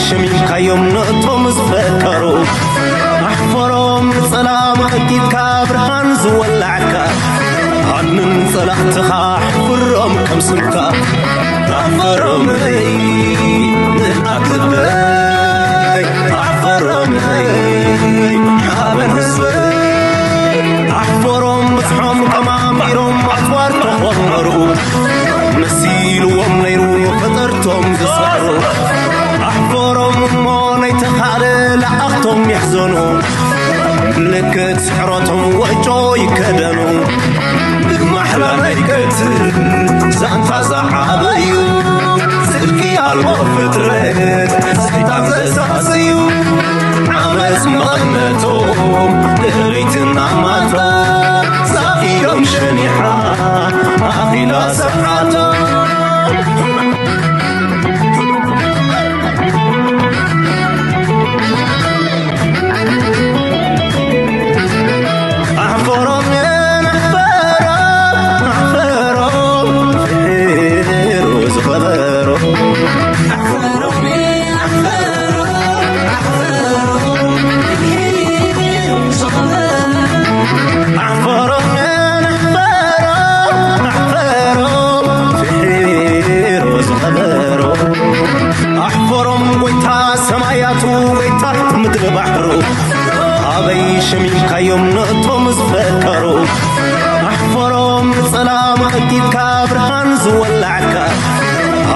ሸሚምካዮም ነቶም ዝፈከሩ ኣሕፈሮም። ንጸላም ቀዲድካ ብርሃን ዝወላዕካ ኣድንን ጸላእትኻ ኣሕፍሮም ከም ስምካ። ኣሕፈሮም ንኣትበይ ኣሕፈሮም ሓበን ህዝበይ ኣሕፈሮም። ብዝሖም ቀማሚሮም ኣጽዋር ተኾመሩ መሲልዎም ነይሩ ፈጠርቶም ዝሰዕሩ። ኣሕፈሮም እሞ ናይተኻለ ለኣኽቶም ይሕዘኑ ምልክት ስሕረቶም ወጮ ይከደኑ። ብማሕላ ናይ ቀትል ዛንታ ዝዓበዩ ጽድቂ ኣልቦ ፍጥረት ሰይጣን ዘሳሰዩ ዓመፅ መቐነቶም ድሕሪትና ማቶም ዛኢሎም ሸኒሓ ኣኺላ ሰዓቶም። ኣሕፈሮም ኣሕፈሮም ኣሕፈሮም ፍሒሩ ዝኸበሮ ኣሕፈሮም ኣሕፈሮም ኣሕፈሮም ፍሒሩ ዝኸበሮ ኣሕፈሮም ጎይታ ሰማያቱ ጎይታ ምድሪ ባሕሩ ኣበይ ሸሚምካዮም ነቶም ዝፈከሩ ኣሕፈሮም ንጸላም ቀዲድካ ብርሃን ዝወላዕካ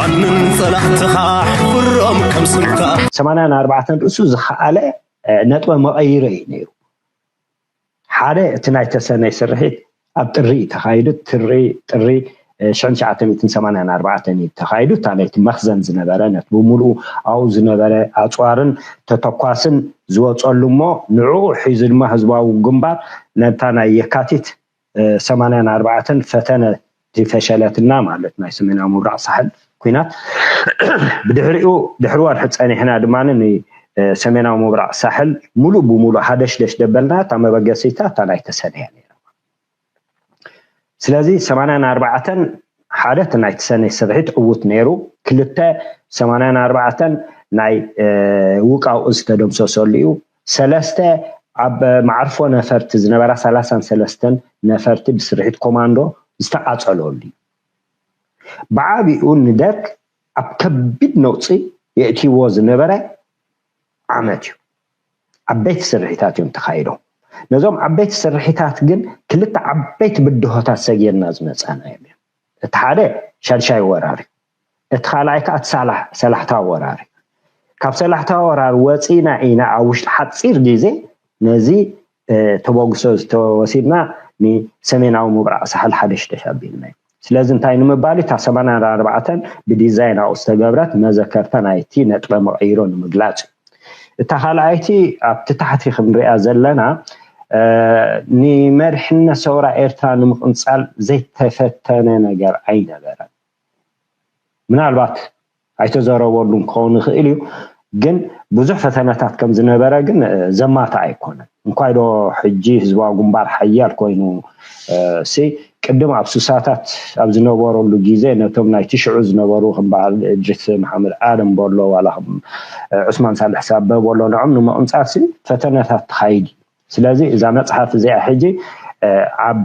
ኣድንን ጸላእትኻ ኣሕፍሮም ከም ስምካ። ሰማንያን ኣርባዕተን ርእሱ ዝኸኣለ ነጥበ መቐይሮ እዩ ነይሩ። ሓደ እቲ ናይ ተሰነይ ስርሒት ኣብ ጥሪ እዩ ተኻይዱ። ጥሪ ጥሪ ሽሕን ትሽዓተ ሚእትን ሰማንያን ኣርባዕተን እዩ ተኻይዱ። እታ ናይቲ መኽዘን ዝነበረ ነት ብምሉኡ ኣብኡ ዝነበረ ኣፅዋርን ተተኳስን ዝወፀሉ እሞ ንዕኡ ሒዙ ድማ ህዝባዊ ግንባር ነታ ናይ የካቲት ሰማንያን ኣርባዕተን ፈተነ ፈሸለትና ማለት ናይ ሰሜናዊ ምብራቕ ሳሕል ኩናት ብድሕሪኡ ድሕሪ ወርሒ ፀኒሕና ድማ ንሰሜናዊ ምብራቕ ሳሕል ሙሉእ ብሙሉእ ሃደሽደሽ ደበልና እታ መበገሲታ እታ ናይ ተሰነያ ነይራ። ስለዚ ሰማንያን ኣርባዕተን ሓደ እቲ ናይ ተሰነይ ስርሒት ዕዉት ነይሩ። ክልተ ሰማንያን ኣርባዕተን ናይ ውቃው ዝተደምሰሰሉ እዩ። ሰለስተ ኣብ መዓርፎ ነፈርቲ ዝነበራ ሰላሳን ሰለስተን ነፈርቲ ብስርሒት ኮማንዶ ዝተቃጸለሉ እዩ። ብዓቢኡ ንደርግ ኣብ ከቢድ ነውፂ የእትይዎ ዝነበረ ዓመት እዩ። ዓበይቲ ስርሒታት እዮም ተኻይዶም። ነዞም ዓበይቲ ስርሒታት ግን ክልተ ዓበይቲ ብድሆታት ሰጊርና ዝመፃና እዮም። እቲ ሓደ ሻድሻይ ወራር እዩ። እቲ ካልኣይ ከዓ እቲ ሰላሕታ ወራር እዩ። ካብ ሰላሕታ ወራር ወፂና ኢና ኣብ ውሽጢ ሓፂር ግዜ ነዚ ተበግሶ ዝተወሲድና ንሰሜናዊ ምብራቕ ሳሕል ሓደ ሽደሽ ኣቢልና እዩ። ስለዚ እንታይ ንምባል እዩ? እታ ሰማንያን ኣርባዕተን ብዲዛይን ኣብኡ ዝተገብረት መዘከርታ ናይቲ ነጥበ መቐይሮ ንምግላፅ እዩ። እታ ካልኣይቲ ኣብቲ ታሕቲ ክንሪኣ ዘለና ንመሪሕነት ሰውራ ኤርትራ ንምቕንፃል ዘይተፈተነ ነገር ኣይነበረን። ምናልባት ኣይተዘረበሉን ክኸውን ይኽእል እዩ፣ ግን ብዙሕ ፈተነታት ከም ዝነበረ ግን ዘማታ ኣይኮነን። እንኳይ ዶ ሕጂ ህዝባዊ ግንባር ሓያል ኮይኑ ሲ ቅድም ኣብ ስሳታት ኣብ ዝነበረሉ ግዜ ነቶም ናይ ትሽዑ ዝነበሩ ከም በዓል እድሪስ መሓመድ ኣደም በሎ ዋላ ከም ዑስማን ሳልሕ ሳበ በሎ ንዖም ንምቕንጻር ሲ ፈተነታት ተኻይድ እዩ። ስለዚ እዛ መፅሓፍ እዚኣ ሕጂ ኣብ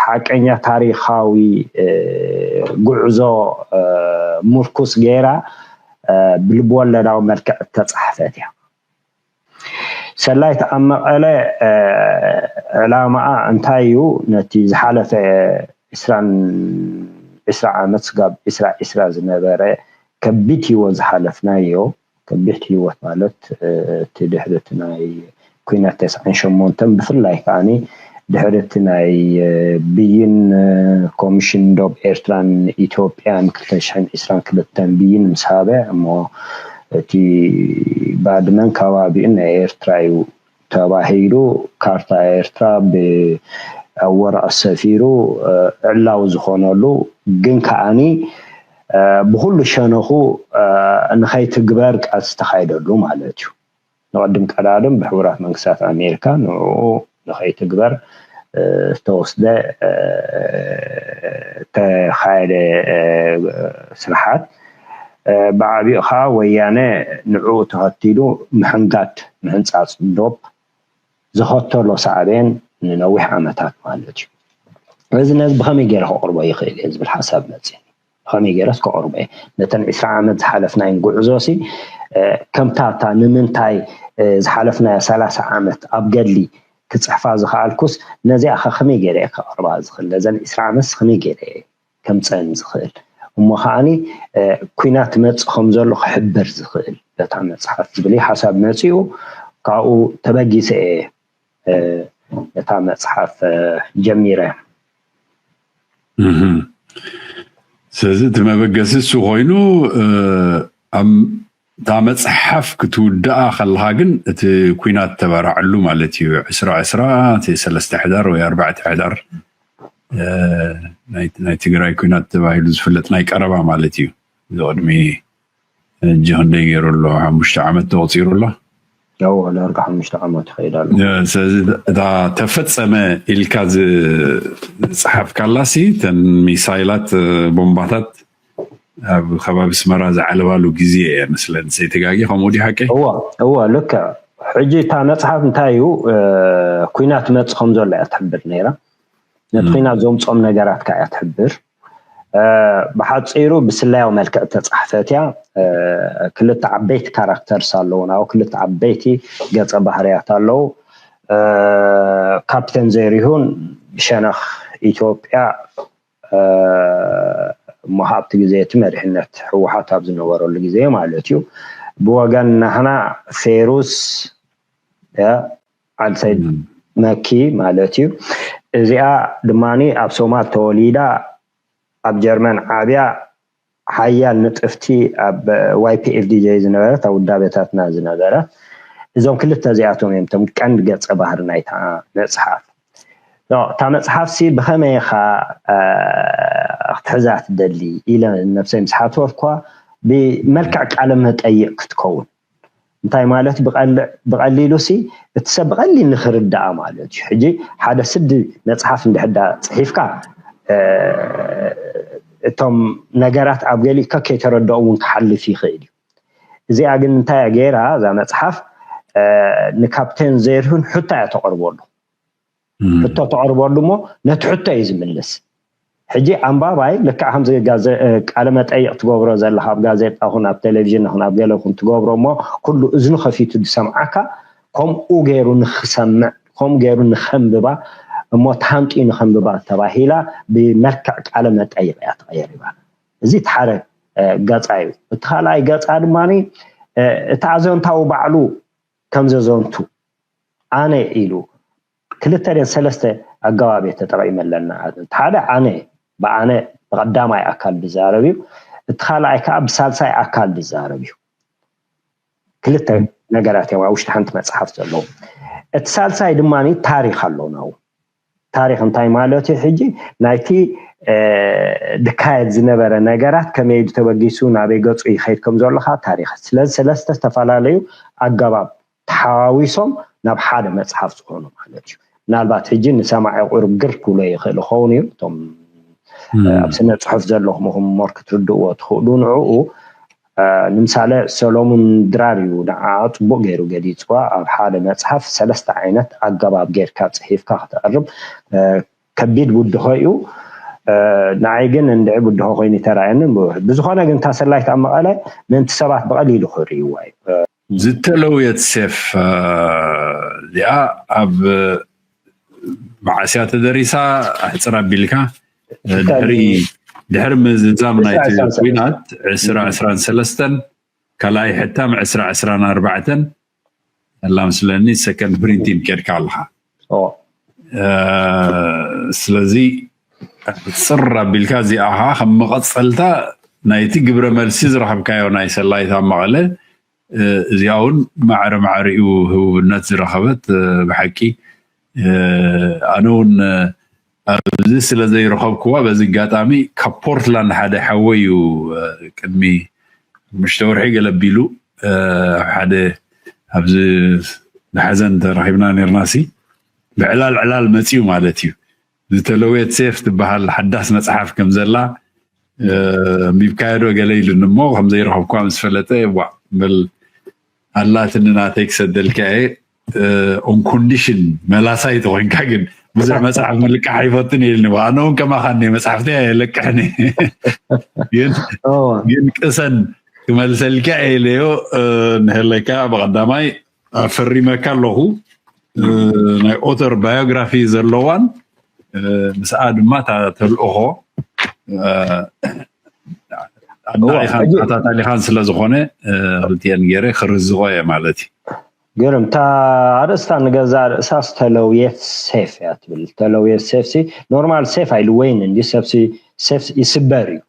ሓቀኛ ታሪኻዊ ጉዕዞ ምርኩስ ገይራ ብልብወለዳዊ መልክዕ እተፃሕፈት እያ። ሰላይት ኣብ መቐለ ዕላማኣ እንታይ እዩ? ነቲ ዝሓለፈ ዕስራን ዕስራ ዓመት ስጋብ ዕስራ ዕስራ ዝነበረ ከቢድ ህይወት ዝሓለፍናዮ ከቢድ ህይወት ማለት እቲ ድሕሪ እቲ ናይ ኩናት ተስዓን ሸሞንተን ብፍላይ ከዓኒ ድሕሪ እቲ ናይ ብይን ኮሚሽን ዶብ ኤርትራን ኢትዮጵያን ክልተ ሽሕን ዕስራን ክልተን ብይን ምስ ሃበ እሞ እቲ ባድመን ከባቢኡን ናይ ኤርትራ እዩ ተባሂሉ ካርታ ኤርትራ ብ ኣብ ወረቐት ሰፊሩ ዕላዊ ዝኾነሉ ግን ከዓኒ ብኩሉ ሸነኹ ንኸይትግበር ቃልሲ ተኻይደሉ ማለት እዩ። ንቐድም ቀዳድም ብሕቡራት መንግስታት ኣሜሪካ ንኡ ንኸይትግበር ዝተወስደ ተኻየደ ስራሓት ብዓቢኡ ከዓ ወያነ ንዕኡ ተኸቲሉ ምሕንጋድ፣ ምሕንፃፅ ዶብ ዝኸተሎ ሳዕቤን ንነዊሕ ዓመታት ማለት እዩ። እዚ ነዚ ብኸመይ ገይረ ከቕርቦ ይኽእል እየ ዝብል ሓሳብ መፅእ። ብኸመይ ገይረስ ከቕርቦ እየ? ነተን ዕስራ ዓመት ዝሓለፍናይን ጉዕዞ ሲ ከምታ እታ ንምንታይ ዝሓለፍናዮ ሰላሳ ዓመት ኣብ ገድሊ ክፅሕፋ ዝኸኣልኩስ ነዚኣ ከ ከመይ ገይረ እየ ከቕርባ ዝኽእል? ነዘን ዕስራ ዓመትስ ከመይ ገይረ እየ ከምፀን ዝኽእል? እሞ ከዓኒ ኩናት መፅእ ከም ዘሎ ክሕብር ዝኽእል በታ መፅሓፍ ዝብል ሓሳብ መፂኡ። ካብኡ ተበጊሰ እየ ነታ መፅሓፍ ጀሚረ። ስለዚ እቲ መበገሲ እሱ ኮይኑ እታ መፅሓፍ ክትውድኣ ከለካ ግን እቲ ኩናት ተባራዕሉ ማለት እዩ። ዕስራ ዕስራ እቲ ሰለስተ ሕዳር ወይ ኣርባዕተ ሕዳር ናይ ትግራይ ኩናት ተባሂሉ ዝፍለጥ ናይ ቀረባ ማለት እዩ። ዝቅድሚ እጂ ክንደይ ገይሩ ኣሎ? ሓሙሽተ ዓመት ተቆፂሩ ኣሎ። ያው ለርጋ ሓሙሽተ ዓመት ይኸይድ ኣሎ። ስለዚ እታ ተፈፀመ ኢልካ ዝፀሓፍካላ ሲ ተን ሚሳይላት ቦምባታት ኣብ ከባቢ ኣስመራ ዝዓለባሉ ግዜ እየ መስለኒ። ሰይተጋጊ ከምኡ ዲ ሓቂ? እወ እወ ልክዕ። ሕጂ እታ መፅሓፍ እንታይ እዩ ኩናት መፅ ከም ዘሎ እያ ትሕብር ነይራ። ነቲ ኩናት ዘምፅኦም ነገራት ከዓ እያ ትሕብር። ብሓፂሩ ብስላያዊ መልክዕ እተፃሕፈት እያ። ክልተ ዓበይቲ ካራክተርስ ኣለዉ፣ ናብኡ ክልተ ዓበይቲ ገፀ ባህርያት ኣለዉ። ካፕቴን ዘሪሁን ብሸነኽ ኢትዮጵያ እሞ ኣብቲ ግዜ እቲ መሪሕነት ህወሓት ኣብ ዝነበረሉ ግዜ ማለት እዩ። ብወገን ናህና ፌሩስ ዓልሰይድ መኪ ማለት እዩ። እዚኣ ድማ ኣብ ሶማል ተወሊዳ ኣብ ጀርመን ዓብያ ሓያል ንጥፍቲ ኣብ ዋይፒኤፍ ዲጀይ ዝነበረት ኣብ ውዳቤታትና ዝነበረት እዞም ክልተ እዚኣቶም እዮም እቶም ቀንዲ ገፀ ባህሪ ናይታ መፅሓፍ። እታ መፅሓፍሲ ብኸመይ ኢኻ ክትሕዛ ትደሊ ኢለ ነብሰይ ምስ ሓተትኳ ብመልክዕ ቃለ መጠይቕ ክትከውን እንታይ ማለት ብቐሊሉ ሲ እቲ ሰብ ብቐሊል ንክርዳኣ ማለት እዩ። ሕጂ ሓደ ስዲ መፅሓፍ እንድሕዳ ፅሒፍካ እቶም ነገራት ኣብ ገሊኡ ከይተረድኦም እውን ክሓልፍ ይኽእል እዩ። እዚኣ ግን እንታይ እያ ገይራ እዛ መፅሓፍ ንካፕቴን ዘሪሁን ሕቶ እያ ተቕርበሉ። ሕቶ ተቕርበሉ እሞ ነቲ ሕቶ እዩ ዝምልስ። ሕጂ ኣንባባይ ልክዕ ከምዚ ቃለ መጠይቕ ትገብሮ ዘለኻ ኣብ ጋዜጣ ኹን ኣብ ቴሌቪዥን ኹን ኣብ ገለ ኹን ትገብሮ እሞ ኩሉ እዝኑ ከፊቱ ዝሰምዓካ ከምኡ ገይሩ ንክሰምዕ ከምኡ ገይሩ ንከንብባ እሞ ተሃንጥዩ ንከንብባ ተባሂላ ብመልክዕ ቃለ መጠይቕ እያ ተቐሪባ። እዚ እቲ ሓደ ገፃ እዩ። እቲ ካልኣይ ገፃ ድማ እቲ ኣዘንታዊ ባዕሉ ከም ዘዘንቱ ኣነ ኢሉ ክልተ ደን ሰለስተ ኣገባብ እየ ተጠቒመለና። ሓደ ኣነ ብኣነ ብቐዳማይ ኣካል ዝዛረብ እዩ። እቲ ካልኣይ ከዓ ብሳልሳይ ኣካል ዝዛረብ እዩ። ክልተ ነገራት እዮም ኣብ ውሽጢ ሓንቲ መፅሓፍ ዘለዉ። እቲ ሳልሳይ ድማ ታሪክ ኣሎ ናው ታሪክ እንታይ ማለት እዩ? ሕጂ ናይቲ ድካየድ ዝነበረ ነገራት ከመይ ኢሉ ተበጊሱ ናበይ ገፁ ይኸይድ ከም ዘሎ ከዓ ታሪክ። ስለዚ ሰለስተ ዝተፈላለዩ ኣገባብ ተሓዋዊሶም ናብ ሓደ መፅሓፍ ዝኾኑ ማለት እዩ። ምናልባት ሕጂ ንሰማዒ ቁሩብ ግር ክብሎ ይኽእል ይኸውን እዩ። እቶም ኣብ ስነ ፅሑፍ ዘለኹም ኢኹም እምበር ክትርድእዎ ትኽእሉ። ንዕኡ ንምሳሌ ሰሎሙን ድራር እዩ ንዓ ፅቡቅ ገይሩ ገሊፅዋ ኣብ ሓደ መፅሓፍ ሰለስተ ዓይነት ኣገባብ ጌርካ ፅሒፍካ ክተቅርብ ከቢድ ብድሆ እዩ። ንዓይ ግን እንድዒ ብድሆ ኮይኑ ይተራእየኒ። ብዝኾነ ግን እታ ሰላይት ኣብ መቐለ ምእንቲ ሰባት ብቐሊሉ ክርእይዋ እዩ። ዝተለውየት ሴፍ እዚኣ ኣብ መዓስያ ተደሪሳ ሕፅር ኣቢልካ ድሕሪ ድሕሪ ምዝዛም ናይቲ ኩናት ዕስራ ዕስራን ሰለስተን ካልኣይ ሕታም ዕስራ ዕስራን ኣርባዕተን ኣላ ምስለኒ ሰከንድ ፕሪንቲን ከድካ ኣለካ። ስለዚ ሕፅር ኣቢልካ እዚኣ ከዓ ከም መቐፀልታ ናይቲ ግብረ መልሲ ዝረኸብካዮ ናይ ሰላይት ኣብ መቐለ እዚኣ እውን ማዕረ ማዕሪኡ ህቡብነት ዝረኸበት ብሓቂ ኣነ እውን ኣብዚ ስለ ዘይረኸብክዋ በዚ ኣጋጣሚ ካብ ፖርትላንድ ሓደ ሓወይ እዩ ቅድሚ ሓሙሽተ ወርሒ ገለ ኣቢሉ ሓደ ኣብዚ ብሓዘን ተራኺብና ነርና ሲ ብዕላል ዕላል መፅዩ ማለት እዩ ዝተለወየት ሴፍ ትበሃል ሓዳስ መፅሓፍ ከም ዘላ ኣንቢብካዮ ዶ ገለ ኢሉኒ እሞ ከም ዘይረኸብኳ ምስ ፈለጠ፣ ዋዕ በል ኣላትኒ ናተይ ክሰደልካ እየ። ኦን ኮንዲሽን መላሳይ ተኾይንካ ግን ብዙሕ መፅሓፍ ምልቃሕ ኣይፈትን እየ ኢልኒ። ኣነ እውን ከማኻኒ መፅሓፍቲ የለቅሕኒ ግን ግን ቅሰን ክመልሰልካ እየ ኢለዮ። ንህለካ ብቐዳማይ ኣፈሪመካ ኣለኹ። ናይ ኦተር ባዮግራፊ ዘለዋን ምስኣ ድማ እታ ተልእኾ ኣዳኢኻን ተኸታታሊኻን ስለ ዝኾነ ክልቲኤን ገይረ ክርዝቖ እየ ማለት እዩ። ግርም። እታ ኣርእስታ ንገዛ ርእሳ ዝተለውየት ሴፍ እያ ትብል። ዝተለውየት ሴፍ ሲ ኖርማል ሴፍ ኣይልወይን እንዲ ሰብ ሲ ሴፍ ይስበር እዩ።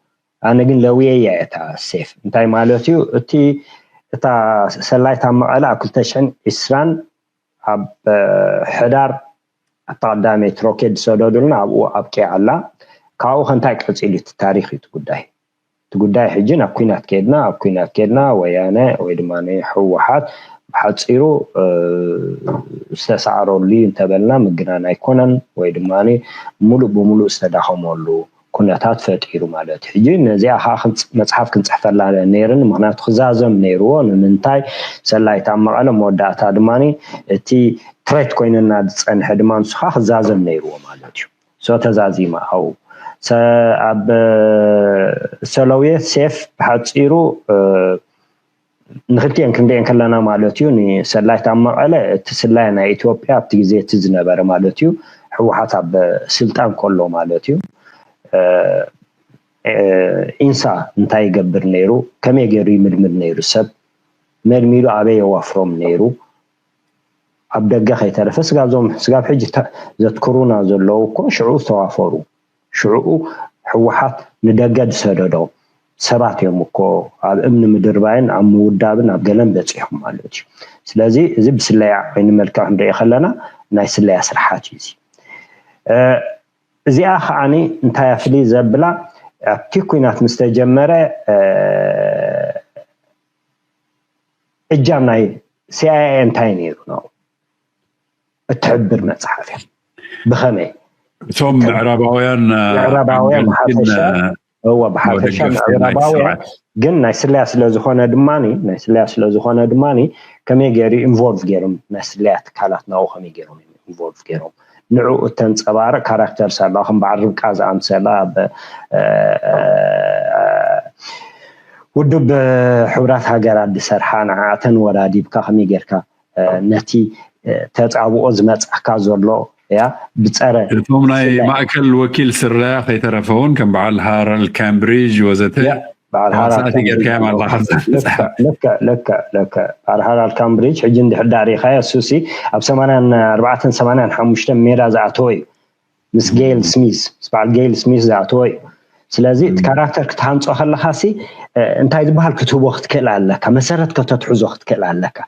ኣነ ግን ለውየ እያ እታ ሴፍ። እንታይ ማለት እዩ? እቲ እታ ሰላይት ኣብ መቐለ ኣብ ክልተ ሽሕን ዕስራን ኣብ ሕዳር ኣብታ ቀዳመይቲ ሮኬት ዝሰደዱልና ኣብኡ ኣብቂዓ ኣላ። ካብኡ ከንታይ ቀፂሉ እቲ ታሪክ እዩ እቲ ጉዳይ። እቲ ጉዳይ ሕጂ ናብ ኩናት ከድና ኣብ ኩናት ከድና ወያነ ወይ ድማ ህወሓት ብሓፂሩ ዝተሳዕረሉ እዩ እንተበልና ምግናን ኣይኮነን ወይ ድማ ሙሉእ ብሙሉእ ዝተዳኸመሉ ኩነታት ፈጢሩ ማለት እዩ። ሕጂ ነዚኣ ከዓ መፅሓፍ ክንፅሕፈላ ነይርኒ ምክንያቱ ክዛዘም ነይርዎ ንምንታይ ሰላይት ኣብ መቐለ መወዳእታ ድማ እቲ ትሬት ኮይነና ዝፀንሐ ድማ ንሱ ከዓ ክዛዘም ነይርዎ ማለት እዩ። ሶ ተዛዚማ ኣው ኣብ ሰለውየ ሴፍ ብሓፂሩ ንክልቲኤን ክንሪኤን ከለና ማለት እዩ ንሰላይት ኣብ መቐለ እቲ ስላይ ናይ ኢትዮጵያ ኣብቲ ግዜ እቲ ዝነበረ ማለት እዩ ህወሓት ኣብ ስልጣን ከሎ ማለት እዩ ኢንሳ እንታይ ይገብር ነይሩ ከመይ ገይሩ ይምልምል ነይሩ ሰብ መልሚሉ ኣበይ የዋፍሮም ነይሩ ኣብ ደገ ከይተረፈ ስጋብ ዞም ስጋብ ሕጂ ዘትክሩና ዘለዉ እኮ ሽዑ ዝተዋፈሩ ሽዑኡ ህወሓት ንደገ ዝሰደዶ ሰባት እዮም እኮ ኣብ እምኒ ምድርባይን ኣብ ምውዳብን ኣብ ገለን በፂሖም ማለት እዩ። ስለዚ እዚ ብስለያ ዓይኒ መልክዕ ክንሪኦ ከለና ናይ ስለያ ስርሓት እዩ እዚ። እዚኣ ከዓኒ እንታይ ፍልይ ዘብላ ኣብቲ ኩናት ምስ ተጀመረ እጃም ናይ ሲኣይኤ እንታይ ነይሩ ነው እትሕብር መፅሓፍ እያ። ብኸመይ እቶም ምዕራባውያን ምዕራባውያን ብሓፈሻ እወ ብሓፈሻ ምዕራባውያን ግን ናይ ስለያ ስለ ዝኾነ ድማ ናይ ስለያ ስለ ዝኾነ ድማ ከመይ ገይሩ ኢንቮልቭ ገይሮም ናይ ስለያ ትካላት ናብኡ ከመይ ገይሮም ኢንቮልቭ ገይሮም ንዕኡ እተንፀባርቕ ካራክተርስ ኣለዋ ከም በዓል ርብቃ ዝኣምሰላ ኣብ ውድብ ሕቡራት ሃገራት ዝሰርሓ ንዓኣተን ወራዲብካ ከመይ ጌርካ ነቲ ተፃብኦ ዝመፅኣካ ዘሎ ያ ብፀረ እቶም ናይ ማእከል ወኪል ስለያ ከይተረፈ እውን ከም በዓል ሃራልድ ካምብሪጅ ወዘተ በዓል ሃራልድ ተዋሳእቲ ጌርካዮም ኣለኻ ኣብዛ መፅሓፍ። ልክዕ ልክዕ ልክዕ በዓል ሃራልድ ካምብሪጅ ሕጂ እንድሕር ዳኣ ሪኢኻዮ እሱሲ ኣብ ሰማንያን ኣርባዕተን ሰማንያን ሓሙሽተን ሜዳ ዝኣተወ እዩ ምስ ጌል ስሚዝ ምስ በዓል ጌል ስሚዝ ዝኣተወ እዩ ስለዚ እቲ ካራክተር ክትሃንፆ ከለካ ሲ እንታይ ዝበሃል ክትህቦ ክትክእል ኣለካ መሰረት ከተትሕዞ ክትክእል ኣለካ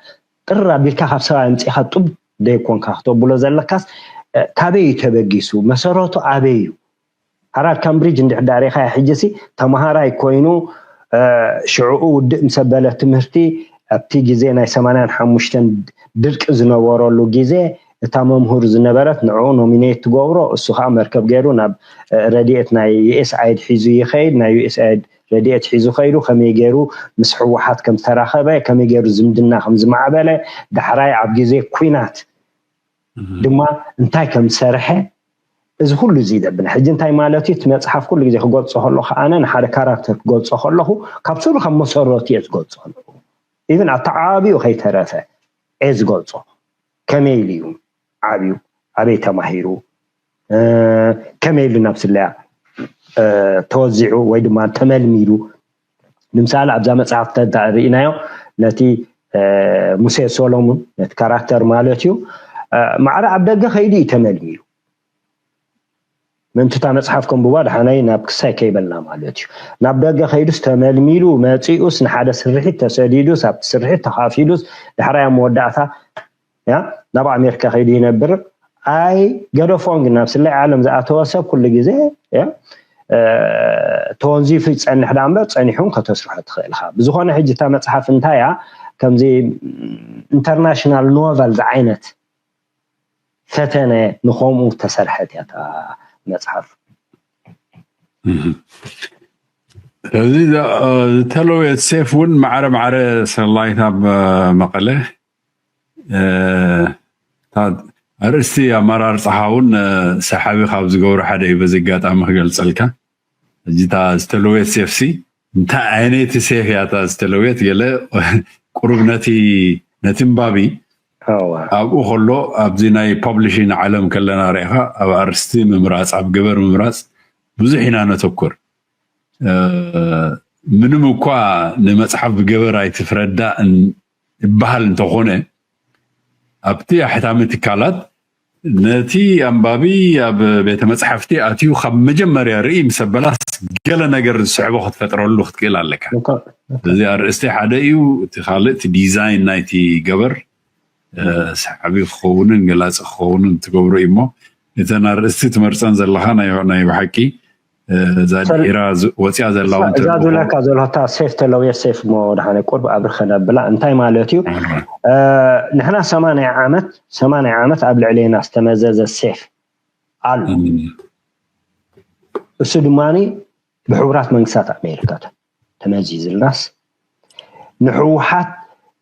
ጥር ኣቢልካ ካብ ሰብ ኣምፂእካ ጡብ ደይኮንካ ክተብሎ ዘለካስ ካበይ እዩ ተበጊሱ መሰረቱ ኣበይ እዩ ሃራድ ካምብሪጅ እንድሕር ዳሪኻ ሕጂ ሲ ተምሃራይ ኮይኑ ሽዕኡ ውድእ ምስ ኣበለ ትምህርቲ ኣብቲ ግዜ ናይ ሰማንያን ሓሙሽተን ድርቂ ዝነበረሉ ግዜ እታ መምህር ዝነበረት ንዕኡ ኖሚኔት ትገብሮ እሱ ከዓ መርከብ ገይሩ ናብ ረድኤት ናይ ዩኤስኣይድ ሒዙ ይኸይድ ናይ ዩኤስኣይድ ረድኤት ሒዙ ከይዱ ከመይ ገይሩ ምስ ህወሓት ከም ዝተራኸበ ከመይ ገይሩ ዝምድና ከም ዝማዕበለ ዳሕራይ ኣብ ግዜ ኩናት ድማ እንታይ ከም ዝሰርሐ እዚ ኩሉ እዚ ይደብና ሕጂ እንታይ ማለት እዩ እቲ መፅሓፍ ኩሉ ግዜ ክገልፆ ከለኩ ኣነ ንሓደ ካራክተር ክገልፆ ከለኩ ካብ ስሩ ካብ መሰረቱ እየ ዝገልፆ ከለኩ ኢቨን ኣተዓባቢኡ ከይተረፈ እየ ዝገልፆ ከመይ ኢሉ እዩ ዓብዩ ኣበይ ተማሂሩ ከመይ ኢሉ ናብ ስለያ ተወዚዑ ወይ ድማ ተመልሚሉ ንምሳሌ ኣብዛ መፅሓፍ ተሪእናዮ ነቲ ሙሴ ሶሎሙን ነቲ ካራክተር ማለት እዩ ማዕረ ኣብ ደገ ከይዱ እዩ ተመልሚሉ ምእንቲ እታ መፅሓፍ ከንብባ ድሓናይ ናብ ክሳይ ከይበልና ማለት እዩ ናብ ደገ ከይዱስ ተመልሚሉ መፂኡስ ንሓደ ስርሒት ተሰዲዱስ ኣብቲ ስርሒት ተኻፊሉስ ዳሕራይ ኣብ መወዳእታ ያ ናብ ኣሜሪካ ከይዱ ይነብር ኣይ ገደፎን ግን ናብ ስለይ ዓለም ዝኣተወ ሰብ ኩሉ ግዜ ተወንዚፉ ይፀንሕ ዳ እምበር ፀኒሑን ከተስርሖ ትኽእል ኢኻ ብዝኾነ ሕጂ እታ መፅሓፍ እንታይ እያ ከምዚ ኢንተርናሽናል ኖቨል ዝዓይነት ፈተነ ንኸምኡ ተሰርሐት እያ እታ መፅሓፍ እዚ ዝተለወየት ሴፍ እውን ማዕረ ማዕረ ሰላይት ኣብ መቐለ ኣርእስቲ ኣመራርፃኻ እውን ሰሓቢ ካብ ዝገብሩ ሓደ እዩ። በዚ ኣጋጣሚ ክገልፀልካ፣ እዚታ ዝተለወየት ሴፍሲ እንታይ ዓይነይቲ ሴፍ እያ እታ ዝተለወየት? ገለ ቁሩብ ነቲ ነቲ ንባቢ ኣብኡ ከሎ ኣብዚ ናይ ፐብሊሽን ዓለም ከለና ርኢኻ ኣብ ኣርእስቲ ምምራፅ ኣብ ገበር ምምራፅ ብዙሕ ኢና ነተኩር። ምንም እኳ ንመፅሓፍ ብገበር ኣይትፍረዳ ይበሃል እንተኾነ ኣብቲ ኣሕታሚ ትካላት ነቲ ኣንባቢ ኣብ ቤተ መፅሓፍቲ ኣትዩ ካብ መጀመርያ ርኢ ምስ ኣበላስ ገለ ነገር ዝስዕቦ ክትፈጥረሉ ክትክእል ኣለካ። እዚ ኣርእስቲ ሓደ እዩ። እቲ ካልእ እቲ ዲዛይን ናይቲ ገበር ሰሓቢ ክኸውንን ገላፂ ክኸውንን ትገብሮ እዩ እሞ እተን ኣርእስቲ ትመርፀን ዘለካ ናይ ብሓቂ እዛ ድሒራ ወፅያ ዘላ እውን እዛ ዝብለካ ዘለታ ሴፍ ተለውየ ሴፍ ሞ ድሓነ ቁርብ ኣብርኸ ነብላ እንታይ ማለት እዩ? ንሕና ሰማንያ ዓመት ሰማንያ ዓመት ኣብ ልዕሌና ዝተመዘዘ ሴፍ ኣሎ። እሱ ድማ ብሕቡራት መንግስታት ኣሜሪካ ተመዚዝልናስ ንሕወሓት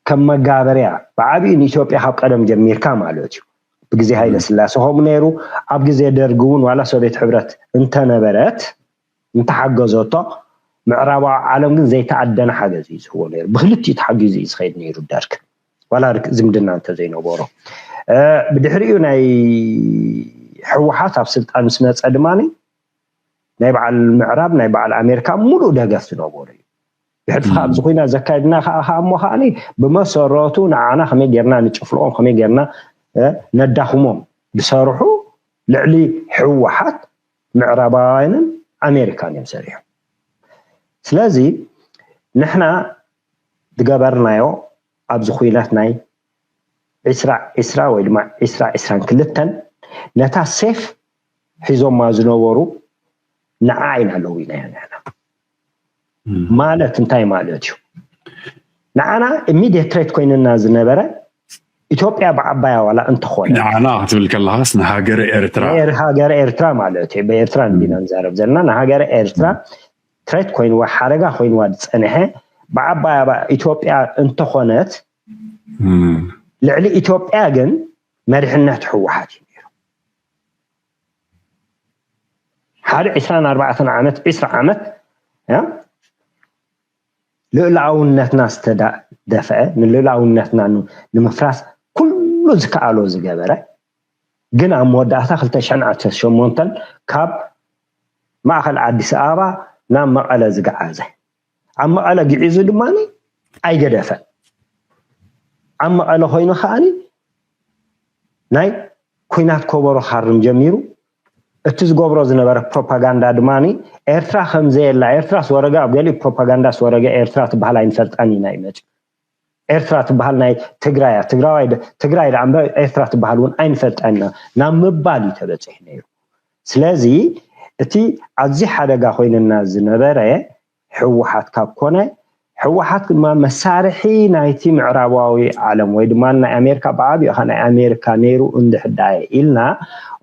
ከም መጋበርያ ብዓብዩ ንኢትዮጵያ ካብ ቀደም ጀሚርካ ማለት እዩ። ብግዜ ሃይለ ስላሴ ከምኡ ነይሩ። ኣብ ግዜ ደርጊ እውን ዋላ ሶቪየት ሕብረት እንተነበረት እንተሓገዘቶ ምዕራባዊ ዓለም ግን ዘይተኣደነ ሓገዝ እዩ ዝህቦ ነይሩ። ብክልቲኡ ተሓጊዙ እዩ ዝኸይድ ነይሩ ደርግ ዋላ ዝምድና እንተዘይነበሮ። ብድሕሪኡ ናይ ሕወሓት ኣብ ስልጣን ምስ መፀ ድማ ናይ በዓል ምዕራብ ናይ በዓል ኣሜሪካ ሙሉእ ደገፍ ዝነበሩ እዩ። ብሕልፊ ከዓ ኣብዚ ኮይና ዘካየድና ከዓ ከዓ እሞ ከዓኒ ብመሰረቱ ንዓና ከመይ ጌርና ንጭፍልቆም ከመይ ጌርና ነዳኽሞም ዝሰርሑ ልዕሊ ሕወሓት ምዕራባውያንን ኣሜሪካን እዮም ሰሪሑ። ስለዚ ንሕና ዝገበርናዮ ኣብዚ ኩናት ናይ ዒስራ ዒስራ ወይ ድማ ዒስራ ዒስራን ክልተን ነታ ሴፍ ሒዞማ ዝነበሩ ንዓ ኢና ለዊናያ ንሕና። ማለት እንታይ ማለት እዩ? ንዓና ኢሚድየት ትሬት ኮይንና ዝነበረ ኢትዮጵያ ብዓባያ ዋላ እንተኾነ ንዓና ክትብል ከለኻስ ንሃገረ ኤርትራ። ንኤር- ሃገረ ኤርትራ ማለት እዩ። ብኤርትራ እንዲና ንዛረብ ዘለና ንሃገረ ኤርትራ ትሬት ኮይንዋ ሓደጋ ኮይንዋ ዝፀንሐ ብዓባያ ኢትዮጵያ እንተኾነት ልዕሊ ኢትዮጵያ ግን መሪሕነት ህወሓት እዩ ነይሩ። ሓደ ዒስራን ኣርባዕተን ዓመት ዒስራ ዓመት ልኡላውነትና ዝተደፍአ ንልኡላውነትና ንምፍራስ ኩሉ ዝከኣሎ ዝገበረ ግን ኣብ መወዳእታ ክልተ ሽሕን ዓሰርተ ሸሞንተን ካብ ማእኸል ኣዲስ ኣበባ ናብ መቐለ ዝገዓዘ ኣብ መቐለ ግዒዙ ድማ ኣይገደፈን። ኣብ መቐለ ኮይኑ ከዓኒ ናይ ኩናት ከበሮ ክሃርም ጀሚሩ። እቲ ዝገብሮ ዝነበረ ፕሮፓጋንዳ ድማ ኤርትራ ከምዘየላ፣ ኤርትራስ ወረገ ኣብ ገሊኡ ፕሮፓጋንዳስ ወረገ ኤርትራ ትበሃል ኣይንፈልጣን ኢና እዩ መፂኡ። ኤርትራ ትበሃል ናይ ትግራይ እያ፣ ትግራዋይ ደ- ትግራይ ደኣ እምበር ኤርትራ ትበሃል እውን ኣይንፈልጣን ኢና ናብ ምባል እዩ ተበፂሑ ነይሩ። ስለዚ እቲ ኣዝዩ ሓደጋ ኮይንና ዝነበረ ህወሓት ካብ ኮነ ህወሓት ድማ መሳርሒ ናይቲ ምዕራባዊ ዓለም ወይ ድማ ናይ ኣሜሪካ ብዓብዩ ኸ ናይ ኣሜሪካ ነይሩ እንድሕር ደኣ ኢልና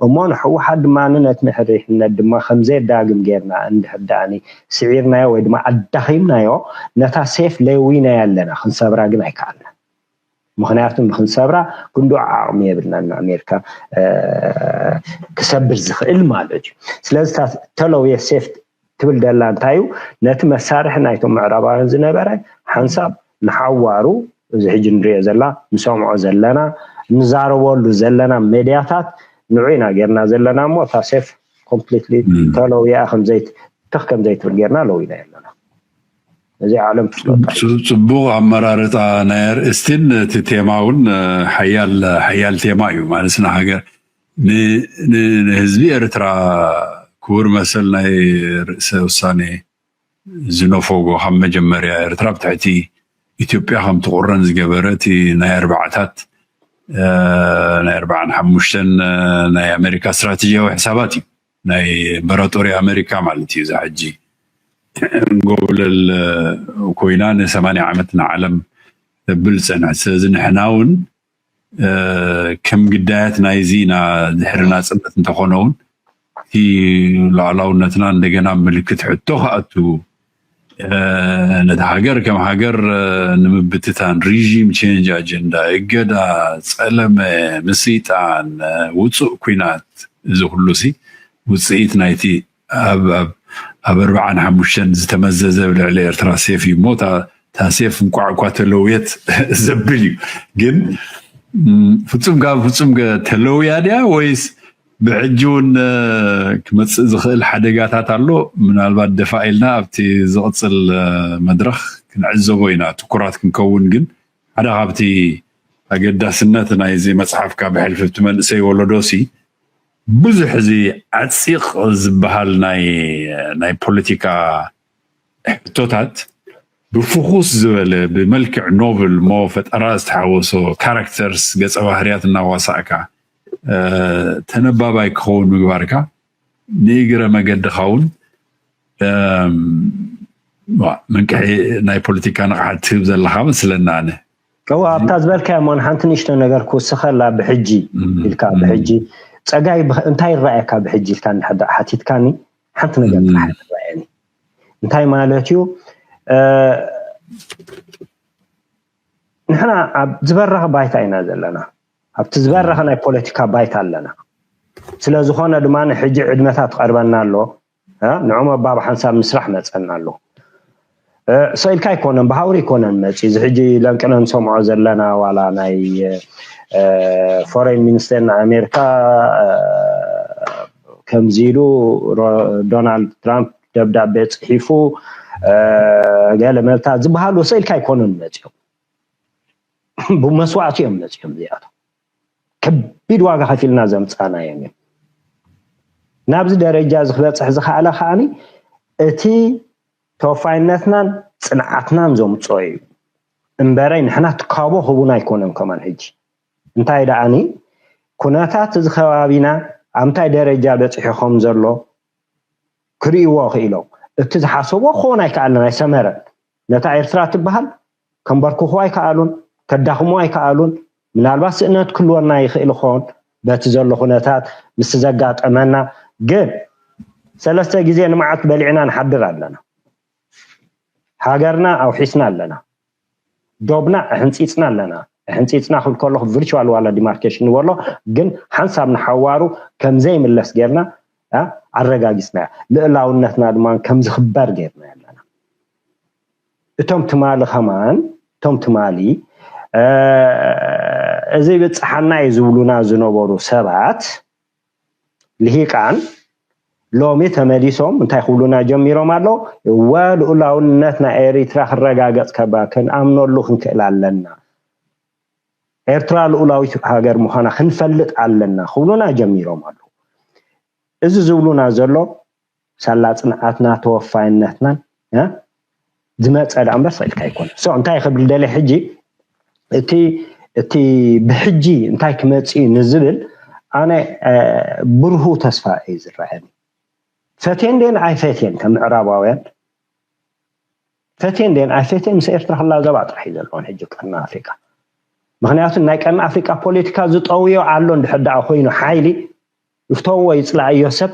እሞ ንህወሓት ድማ ነቲ መሪሕነት ድማ ከምዘየዳግም ጌርና እንድሕር ደኣ ስዒርናዮ ወይ ድማ ኣዳኺምናዮ ነታ ሴፍ ለዊናያ ኣለና ክንሰብራ ግን ኣይከኣልናን። ምክንያቱ ንክንሰብራ ክንድኡ ዓቕሚ የብልናን ንኣሜሪካ ክሰብር ዝኽእል ማለት እዩ። ስለዚ እታ ተለውየ ሴፍ ትብል ደላ እንታይ እዩ? ነቲ መሳርሒ ናይቶም ምዕራባውያን ዝነበረ ሓንሳብ ንሓዋሩ እዚ ሕጂ ንሪኦ ዘላ ንሰምዖ ዘለና ንዛረበሉ ዘለና ሜድያታት ንዑ ኢና ጌርና ዘለና እሞ እታ ሴፍ ኮምፕሊትሊ ተለውያ ከምዘይት ትኽ ከምዘይትብል ጌርና ለዊና ኣለና። እዚ ዓለም ትፍለጦ። ጽ- ጽቡቕ ኣመራርጻ ናይ ኣርእስቲን እቲ ቴማ እውን ሓያል ሓያል ቴማ እዩ ማለት ንሃገር ንህዝቢ ኤርትራ ክቡር መሰል ናይ ርእሰ ውሳኔ ዝነፈጎ ካብ መጀመርያ ኤርትራ ብትሕቲ ኢትዮጵያ ከም ትቁረን ዝገበረ እቲ ናይ ኣርባዓታት ናይ ኣርባዓን ሓሙሽተን ናይ ኣሜሪካ ስትራቴጂያዊ ሕሳባት እዩ ናይ ኢምበራጦሪ ኣሜሪካ ማለት እዩ እዛ ሕጂ እንጎብለል ኮይና ንሰማንያ ዓመት ንዓለም ተብል ዝፀንሐት ስለዚ ንሕና እውን ከም ግዳያት ናይዚ ኢና ድሕሪ ናፅነት እንተኾነ እውን እቲ ሉዓላውነትና እንደገና ምልክት ሕቶ ክኣቱ ነቲ ሃገር ከም ሃገር ንምብትታን፣ ሪጂም ቼንጅ ኣጀንዳ፣ እገዳ፣ ጸለመ፣ ምስይጣን፣ ውጹእ ኲናት፣ እዚ ኩሉ ሲ ውጽኢት ናይቲ ኣብ ኣብ ኣብ ኣርባዓን ሓሙሽተን ዝተመዘዘ ኣብ ልዕሊ ኤርትራ ሴፍ እዩ እሞ፣ እታ ሴፍ እንቋዕ እኳ ተለውየት ዘብል እዩ። ግን ፍጹም ካብ ፍጹም ተለውያ ድያ ወይስ ብሕጂ እውን ክመጽእ ዝኽእል ሓደጋታት ኣሎ? ምናልባት ደፋ ኢልና ኣብቲ ዝቕጽል መድረኽ ክንዕዘቦ ኢና ትኩራት ክንከውን። ግን ሓደ ካብቲ ኣገዳስነት ናይዚ መጽሓፍካ ብሕልፊ እቲ መንእሰይ ወለዶ ሲ ብዙሕ እዚ ዓጺቕ ዝበሃል ናይ ናይ ፖለቲካ ሕቶታት ብፍኹስ ዝበለ ብመልክዕ ኖቭል ሞ ፈጠራ ዝተሓወሶ ካራክተርስ ገጸ ባህርያት እናዋሳእካ ተነባባይ ክኸውን ምግባርካ ንእግረ መገድኻ እውን መንቅሒ ናይ ፖለቲካ ንቕሓት ትህብ ዘለኻ መስለና ኣነ። እዋ ኣብታ ዝበልካዮ እሞ ንሓንቲ ንእሽቶ ነገር ክውስኸላ ብሕጂ ኢልካ ብሕጂ ጸጋይ እንታይ ይረኣየካ ብሕጂ ኢልካ ሓቲትካኒ ሓንቲ ነገር ጥራሕ ይረኣየኒ እንታይ ማለት እዩ ንሕና ኣብ ዝበረኸ ባይታ ኢና ዘለና ኣብቲ ዝበረኸ ናይ ፖለቲካ ባይታ ኣለና ስለዝኾነ ድማ ሕጂ ዕድመታት ትቐርበና ኣሎ ንዑ መባብ ሓንሳብ ምስራሕ መፀና ኣሎ ሰኢልካ ኣይኮነን ብሃውሪ ኣይኮነን መፂ እዚ ሕጂ ለንቅነ ንሰምዖ ዘለና ዋላ ናይ ፎሬን ሚኒስቴር ናይ ኣሜሪካ ከምዚ ኢሉ ዶናልድ ትራምፕ ደብዳቤ ፅሒፉ ገለ መልታ ዝበሃሉ ሰኢልካ ኣይኮነን መፂኦም ብመስዋእቲ እዮም መፂኦም እዚኣቶም ከቢድ ዋጋ ከፊልና ዘምፃና እዮም እዮም ናብዚ ደረጃ እዚ ክበፅሕ ዝኸኣለ ከዓኒ እቲ ተወፋይነትናን ፅንዓትናን ዘምፅኦ እዩ እምበረይ ንሕና ትካቦ ህቡና ኣይኮነን ከማን ሕጂ እንታይ ደኣኒ ኩነታት እዚ ከባቢና ኣብ ምንታይ ደረጃ በፂሑ ከም ዘሎ ክርእይዎ ክኢሎም እቲ ዝሓሰብዎ ክኸውን ኣይከኣልን ኣይሰመረን ነታ ኤርትራ ትበሃል ከንበርክኹ ኣይከኣሉን ከዳኽሙ ኣይከኣሉን ምናልባት ስእነት ክልወና ይኽእል ኾን በቲ ዘሎ ኩነታት ምስ ዘጋጠመና ግን ሰለስተ ግዜ ንመዓልቲ በሊዕና ንሓድር ኣለና ሃገርና ኣውሒስና ኣለና ዶብና ኣሕንፂፅና ኣለና ኣሕንፂፅና ክብል ከለኹ ቪርቹዋል ዋላ ዲማርኬሽን ንበሎ ግን ሓንሳብ ንሓዋሩ ከምዘይምለስ ጌርና ኣረጋጊፅና ልእላውነትና ድማ ከምዝኽበር ጌርና ኣለና እቶም ትማሊ ከማን እቶም ትማሊ እዚ ብፅሓና እዩ ዝብሉና ዝነበሩ ሰባት ልሂቃን ሎሚ ተመሊሶም እንታይ ክብሉና ጀሚሮም ኣለዉ እወ ልኡላውነት ናይ ኤሪትራ ክረጋገፅ ከባ ክንኣምነሉ ክንክእል ኣለና ኤርትራ ልኡላዊት ሃገር ምዃና ክንፈልጥ ኣለና ክብሉና ጀሚሮም ኣለዉ እዚ ዝብሉና ዘሎ ሳላ ፅንዓትና ተወፋይነትናን ዝመፀ ዳ እምበር ስኢልካ ኣይኮነ ሶ እንታይ ክብል ደለ ሕጂ እቲ እቲ ብሕጂ እንታይ ክመፅእ እዩ ንዝብል ኣነ ብርሁ ተስፋ እዩ ዝረኣየኒ ፈቴን ደን ኣይፈቴን ከም ምዕራባውያን ፈቴን ደን ኣይፈቴን ምስ ኤርትራ ክላዘባ ጥራሕ እዩ ዘለዎን ሕጂ ቀርኒ ኣፍሪቃ ምክንያቱ ናይ ቀርኒ ኣፍሪቃ ፖለቲካ ዝጠውዮ ኣሎ እንድሕር ደኣ ኮይኑ ሓይሊ ይፍተውዎ ይፅላእዮ ሰብ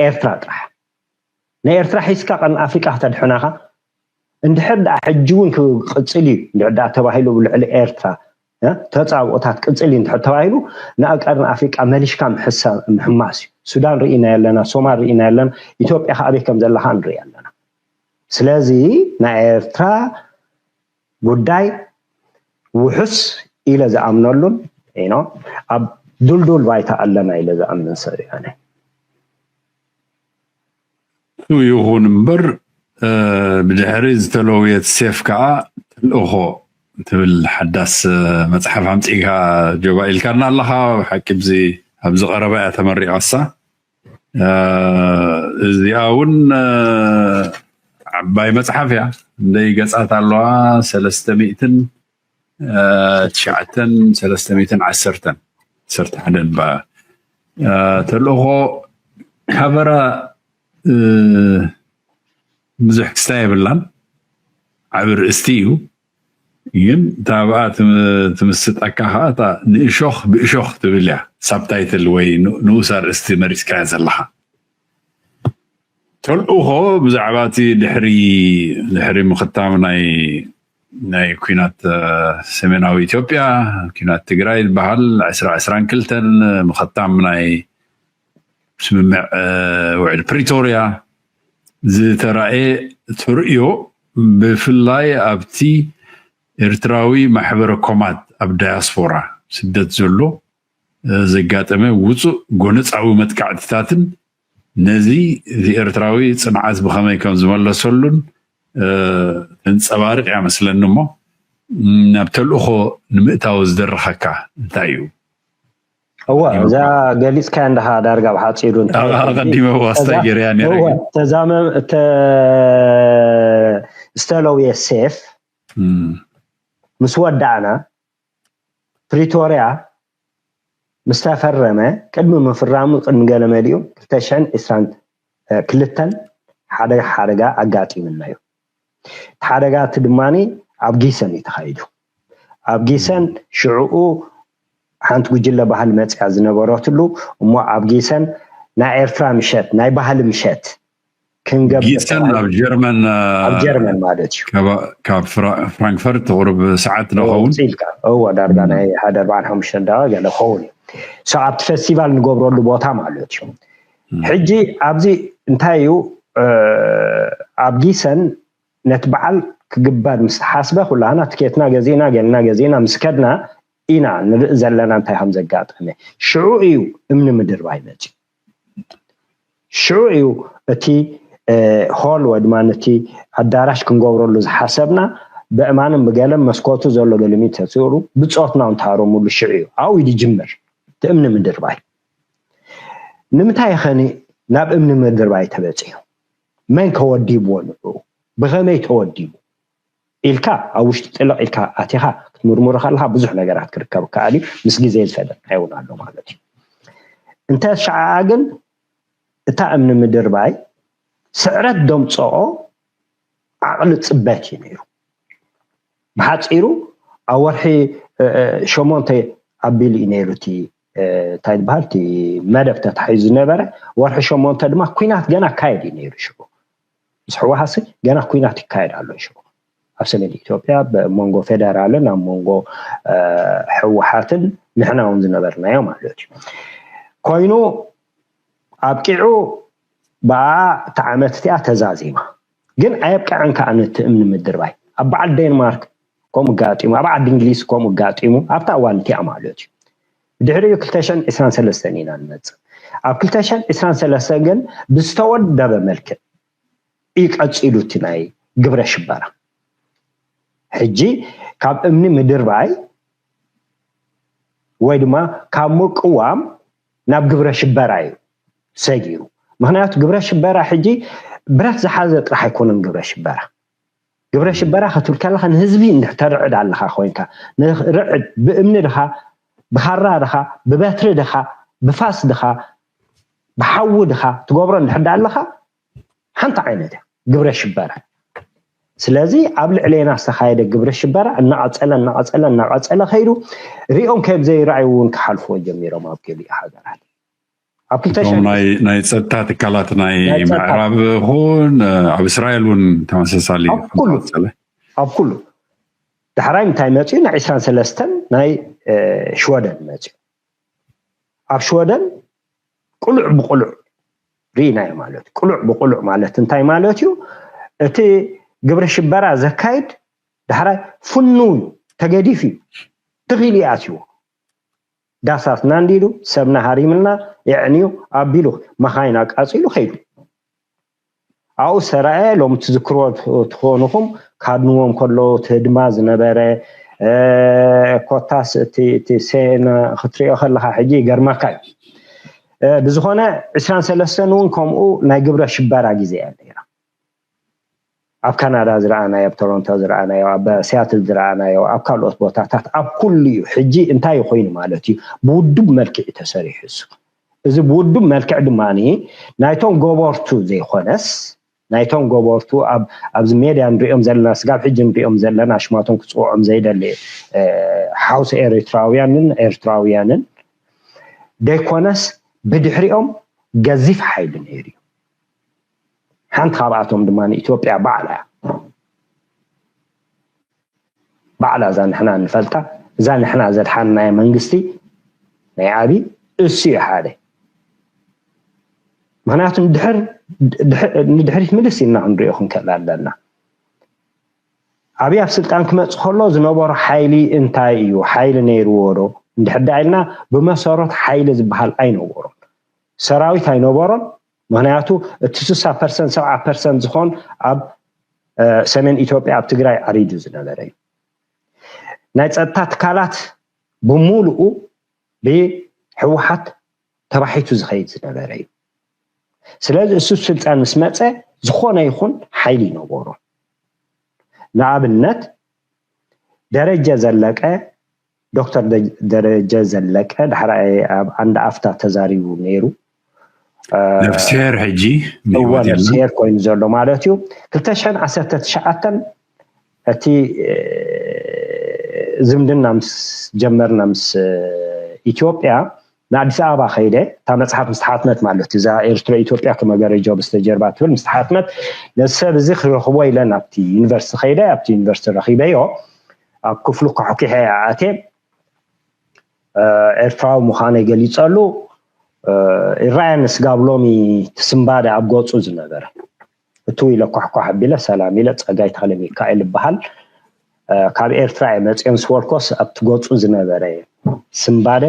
ኤርትራ ጥራሕ ንኤርትራ ሒዝካ ቀርኒ ኣፍሪቃ ከተድሕናኻ እንድሕር ደኣ ሕጂ እውን ክቅፅል እዩ እንድሕር ደኣ ተባሂሉ ብልዕሊ ኤርትራ ተፃብኦታት ቅፅል እዩ እንድሕር ተባሂሉ ንኣብ ቀርኒ ኣፍሪቃ መሊሽካ ምሕማስ እዩ ሱዳን ርኢና ኣለና ሶማል ርኢና ኣለና ኢትዮጵያ ከ ኣበይ ከም ዘለካ ንርኢ ኣለና ስለዚ ናይ ኤርትራ ጉዳይ ውሑስ ኢለ ዝኣምነሉን ኖ ኣብ ዱልዱል ባይታ ኣለና ኢለ ዝኣምን ሰብ እየ ኣነ እሱ ይኹን እምበር ብድሕሪ ዝተለውየት ሴፍ ከዓ ተልእኾ ትብል ሓዳስ መፅሓፍ ኣምፂእካ ጀባ ኢልካና ኣለኻ ብሓቂ ብዚ ኣብዚ ቀረባ እያ ተመሪቓሳ እዚኣ እውን ዓባይ መፅሓፍ እያ እንደይ ገፃት ኣለዋ ሰለስተ ሚእትን ትሽዓተን ሰለስተ ሚእትን ዓሰርተን ዓሰርተ ሓደን በ ተልእኾ ካበራ ብዙሕ ክስታይ የብላን ዓብ ርእስቲ እዩ ግን እታ ብኣ ትምስጠካ ከዓ እታ ንእሾኽ ብእሾኽ ትብል እያ ሳብታይትል ወይ ንኡስ ኣርእስቲ መሪፅካያ ዘለካ ተልእኾ ብዛዕባ እቲ ድሕሪ ድሕሪ ምኽታም ናይ ናይ ኩናት ሰሜናዊ ኢትዮጵያ፣ ኩናት ትግራይ ዝበሃል ዕስራ ዕስራን ክልተን፣ ምኽታም ናይ ስምምዕ ውዕል ፕሪቶርያ ዝተራእየ ተርእዮ፣ ብፍላይ ኣብቲ ኤርትራዊ ማሕበረ ኮማት ኣብ ዳያስፖራ ስደት ዘሎ ዘጋጠመ ውፁእ ጎነፃዊ መጥቃዕትታትን ነዚ ኤርትራዊ ፅንዓት ብኸመይ ከም ዝመለሰሉን ተንፀባርቕ እያ መስለኒ። እሞ ናብ ተልእኾ ንምእታው ዝደረኸካ እንታይ እዩ? እዋ እዛ ገሊፅካ እንድኻ ዳርጋ ብሓፂሩ ኣቐዲመ ዋስታ ገርያ ነረ። ተዛመም ዝተለውየ ሴፍ ምስ ወዳእና ፕሪቶርያ ምስ ተፈረመ ቅድሚ ምፍራሙ ቅድሚ ገለ መሊኡ ክልተ ሽሕን ዕስራን ክልተን ሓደጋ ሓደጋ ኣጋጢምና እዩ። እቲ ሓደጋ እቲ ድማ ኣብ ጊሰን እዩ ተኻይዱ። ኣብ ጊሰን ሽዕኡ ሓንቲ ጉጅለ ባህሊ መፅያ ዝነበረትሉ እሞ ኣብ ጊሰን ናይ ኤርትራ ምሸት ናይ ባህሊ ምሸት ክንገብር ጊሰን ኣብ ጀርመን ኣብ ጀርመን ማለት እዩ። ካብ ፍራንክፈርት ቁሩብ ሰዓት ንኸውን ኢልካ እዎ ዳርጋ ናይ ሓደ ኣርባዓን ሓሙሽተን ደቂቃ ገለ ኸውን እዩ። ኣብቲ ፌስቲቫል ንገብረሉ ቦታ ማለት እዩ። ሕጂ ኣብዚ እንታይ እዩ ኣብ ጊሰን ነቲ በዓል ክግበር ምስ ተሓስበ ኩላህና ትኬትና ገዚእና ገልና ገዚእና ምስ ከድና ኢና ንርኢ ዘለና እንታይ ከም ዘጋጠመ። ሽዑ እዩ እምኒ ምድርባይ መፅዩ። ሽዑ እዩ እቲ ሆል ወይ ድማ ነቲ ኣዳራሽ ክንገብረሉ ዝሓሰብና ብእማንን ብገለን መስኮቱ ዘሎ ገልሚት ተፅሩ ብፆትና እንተሃረሙሉ ሽዑ እዩ ኣብኡ እዩ ዝጅምር እቲ እምኒ ምድርባይ። ንምንታይ ኸኒ ናብ እምኒ ምድርባይ ተበፂሑ? መን ከወዲብዎ ንዑ? ብኸመይ ተወዲቡ ኢልካ ኣብ ውሽጢ ጥልቕ ኢልካ ኣቲኻ ክትምርምሮ ከለካ ብዙሕ ነገራት ክርከብ ከኣል እዩ። ምስ ግዜ ዝፈለጥና ይውን ኣሎ ማለት እዩ። እንተ ሸዓ ግን እታ እምኒ ምድርባይ ስዕረት ደምፀኦ ዓቕሊ ፅበት እዩ ነይሩ። ብሓፂሩ ኣብ ወርሒ ሸሞንተ ኣቢሉ እዩ ነይሩ እቲ እንታይ ዝበሃል እቲ መደብ ተታሒዙ ዝነበረ። ወርሒ ሸሞንተ ድማ ኩናት ገና ካየድ እዩ ነይሩ ሽዑ ምስ ህወሓት ገና ኩናት ይካየድ ኣሎ ሽዑ ኣብ ሰሜን ኢትዮጵያ መንጎ ፌደራልን ኣብ መንጎ ህወሓትን ንሕና እውን ዝነበርናዮ ማለት እዩ። ኮይኑ ኣብቂዑ ብኣ እቲ ዓመት እቲኣ ተዛዚማ። ግን ኣየብቅዐን ከዓ ነቲ እምኒ ምድርባይ ኣብ በዓል ዴንማርክ ከምኡ ጋጢሙ ኣብ ዓዲ እንግሊዝ ከምኡ ጋጢሙ ኣብታ እዋን እቲኣ ማለት እዩ። ድሕሪኡ ክልተ ሽሕን ዕስራን ሰለስተን ኢና ንመፅእ። ኣብ ክልተ ሽሕን ዕስራን ሰለስተን ግን ብዝተወደበ መልክዕ እዩ ቀፂሉ እቲ ናይ ግብረ ሽበራ። ሕጂ ካብ እምኒ ምድርባይ ወይ ድማ ካብ ምቅዋም ናብ ግብረ ሽበራ እዩ ሰጊሩ። ምክንያቱ ግብረ ሽበራ ሕጂ ብረት ዝሓዘ ጥራሕ ኣይኮነን ግብረ ሽበራ። ግብረ ሽበራ ክትብል ከለካ ንህዝቢ እንድሕር ተርዕድ ኣለካ ኮይንካ ንርዕድ ብእምኒ ድኻ ብኻራ ድኻ ብበትሪ ድኻ ብፋስ ድኻ ብሓዊ ድኻ ትገብሮ እንድሕር ዳ ኣለካ ሓንቲ ዓይነት እያ ግብረ ሽበራ። ስለዚ ኣብ ልዕሌና ዝተኻየደ ግብረ ሽበራ እናቐፀለ እናቐፀለ እናቐፀለ ከይዱ ሪኦም ከም ዘይረኣዩ እውን ክሓልፍዎ ጀሚሮም ኣብ ገሊኡ ሃገራት ኣብ ክልተ እቶም ሽሕን ናይ ናይ ጸጥታ ትካላት ናይ ናይ ጸጥታ ምዕራብ ይኹን ኣብ እስራኤል እውን ተመሳሳሊ ኣብ ኩሉ። ከምዝቐጸለ ኣብ ኩሉ ዳሕራይ እንታይ መፅኡ ናይ ዕስራን ሰለስተን ናይ እ፣ ሽወደን መፅኡ ኣብ ሽወደን ቅሉዕ ብቅሉዕ ርኢናዮ ማለት እዩ። ቅሉዕ ብቅሉዕ ማለት እንታይ ማለት እዩ? እቲ ግብረ ሽበራ ዘካይድ ዳሕራይ ፍኑው እዩ፣ ተገዲፉ እዩ፣ ትኺል እዩ ኣትይዎ። ዳሳትና እንዲሉ ሰብና ሃሪምልና የዕንዩ ኣቢሉ መኻይን ኣቃፂሉ ከይዱ። ኣብኡ ዝተረኣየ ሎም ትዝክርዎ ትኾንኹም ካድንዎም ከሎ ትህድማ ዝነበረ ኮታስ እቲ ሴን ክትሪኦ ከለካ ሕጂ ይገርመካ እዩ። ብዝኾነ ዕስራን ሰለስተን እውን ከምኡ ናይ ግብረ ሽበራ ግዜ እያ ነይራ። ኣብ ካናዳ ዝረኣናዮ ኣብ ቶሮንቶ ዝረኣናዮ ኣብ ሲያትል ዝረኣናዮ ኣብ ካልኦት ቦታታት ኣብ ኩሉ እዩ። ሕጂ እንታይ ኮይኑ ማለት እዩ ብውዱብ መልክዕ እዩ ተሰሪሑ እሱ። እዚ ብውዱብ መልክዕ ድማ ናይቶም ገበርቱ ዘይኮነስ ናይቶም ገበርቱ ኣብዚ ሜድያ ንሪኦም ዘለና ስጋብ ሕጂ ንሪኦም ዘለና ሽማቶም ክፅውዖም ዘይደሊ ሓውሲ ኤሪትራውያንን ኤርትራውያንን ደይኮነስ ብድሕሪኦም ገዚፍ ሓይሊ ነይሩ እዩ። ሓንቲ ካብኣቶም ድማ ንኢትዮጵያ ባዕላ ባዕላ እዛ ንሕና እንፈልጣ እዛ ንሕና ዘድሓንናዮ መንግስቲ ናይ ኣብይ እሱ እዩ ሓደ። ምክንያቱ ንድሕር ንድሕሪት ምልስ ኢልና ክንሪኦ ክንክእል ኣለና። ኣብይ ኣብ ስልጣን ክመፅ ከሎ ዝነበሮ ሓይሊ እንታይ እዩ? ሓይሊ ነይርዎ ዶ? እንድሕር ዳ ኢልና ብመሰረት ሓይሊ ዝበሃል ኣይነበሮን። ሰራዊት ኣይነበሮን። ምክንያቱ እቲ ስሳ ፐርሰንት ሰብዓ ፐርሰንት ዝኾን ኣብ ሰሜን ኢትዮጵያ ኣብ ትግራይ ዓሪዱ ዝነበረ እዩ። ናይ ፀጥታ ትካላት ብሙሉኡ ብህወሓት ተባሒቱ ዝኸይድ ዝነበረ እዩ። ስለዚ እሱ ስልጣን ምስ መፀ ዝኾነ ይኹን ሓይሊ ይነበሮ። ንኣብነት ደረጀ ዘለቀ ዶክተር ደረጀ ዘለቀ ዳሕራይ ኣብ ኣንድ ኣፍታ ተዛሪቡ ነይሩ። ነፍስሄር ሕጂ እወ ነፍስሄር ኮይኑ ዘሎ ማለት እዩ። ክልተ ሽሕን ዓሰርተ ትሽዓተን እቲ ዝምድና ምስ ጀመርና ምስ ኢትዮጵያ ንኣዲስ ኣበባ ከይደ እታ መፅሓፍ ምስ ተሓትመት ማለት እዩ። እዛ ኤርትራ ኢትዮጵያ ከመገረጃው በስተጀርባ ትብል ምስ ተሓትመት ነዚ ሰብ እዚ ክረኽቦ ኢለ ናብቲ ዩኒቨርሲቲ ከይደ ኣብቲ ዩኒቨርሲቲ ረኺበዮ። ኣብ ክፍሉ ኳሕኪሐ ኣቴ ኤርትራዊ ምዃነይ ገሊፀሉ። ይረኣየኒ ስጋብ ሎሚ ትስምባደ ኣብ ገፁ ዝነበረ እትው ኢለ ኳሕኳሕ ኣቢለ ሰላም ኢለ። ፀጋይ ተኽለ ሚካኤል ይበሃል። ካብ ኤርትራ እየ መፅኦ ምስ በልኮስ ኣብቲ ገፁ ዝነበረ ስምባደ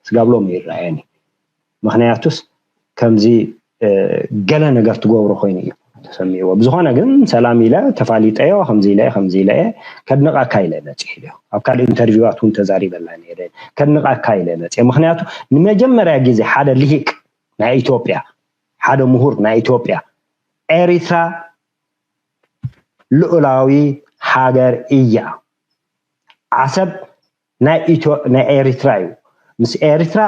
ስጋብ ሎሚ ይረኣየኒ። ምክንያቱስ ከምዚ ገለ ነገር ትገብሮ ኮይኑ እዩ ተሰሚዕዎ። ብዝኾነ ግን ሰላም ኢለ ተፋሊጠዮ ከምዚ ኢለ ከምዚ ኢለ ከድንቐካ ኢለ መፂ ኢለ ኣብ ካልእ ኢንተርቪዋት እውን ተዛሪበላ ነይረ። ከድንቐካ ኢለ መፂ ምክንያቱ ንመጀመርያ ግዜ ሓደ ልሂቅ ናይ ኢትዮጵያ ሓደ ምሁር ናይ ኢትዮጵያ ኤሪትራ ልኡላዊ ሃገር እያ። ዓሰብ ናይ ኤሪትራ እዩ። ምስ ኤሪትራ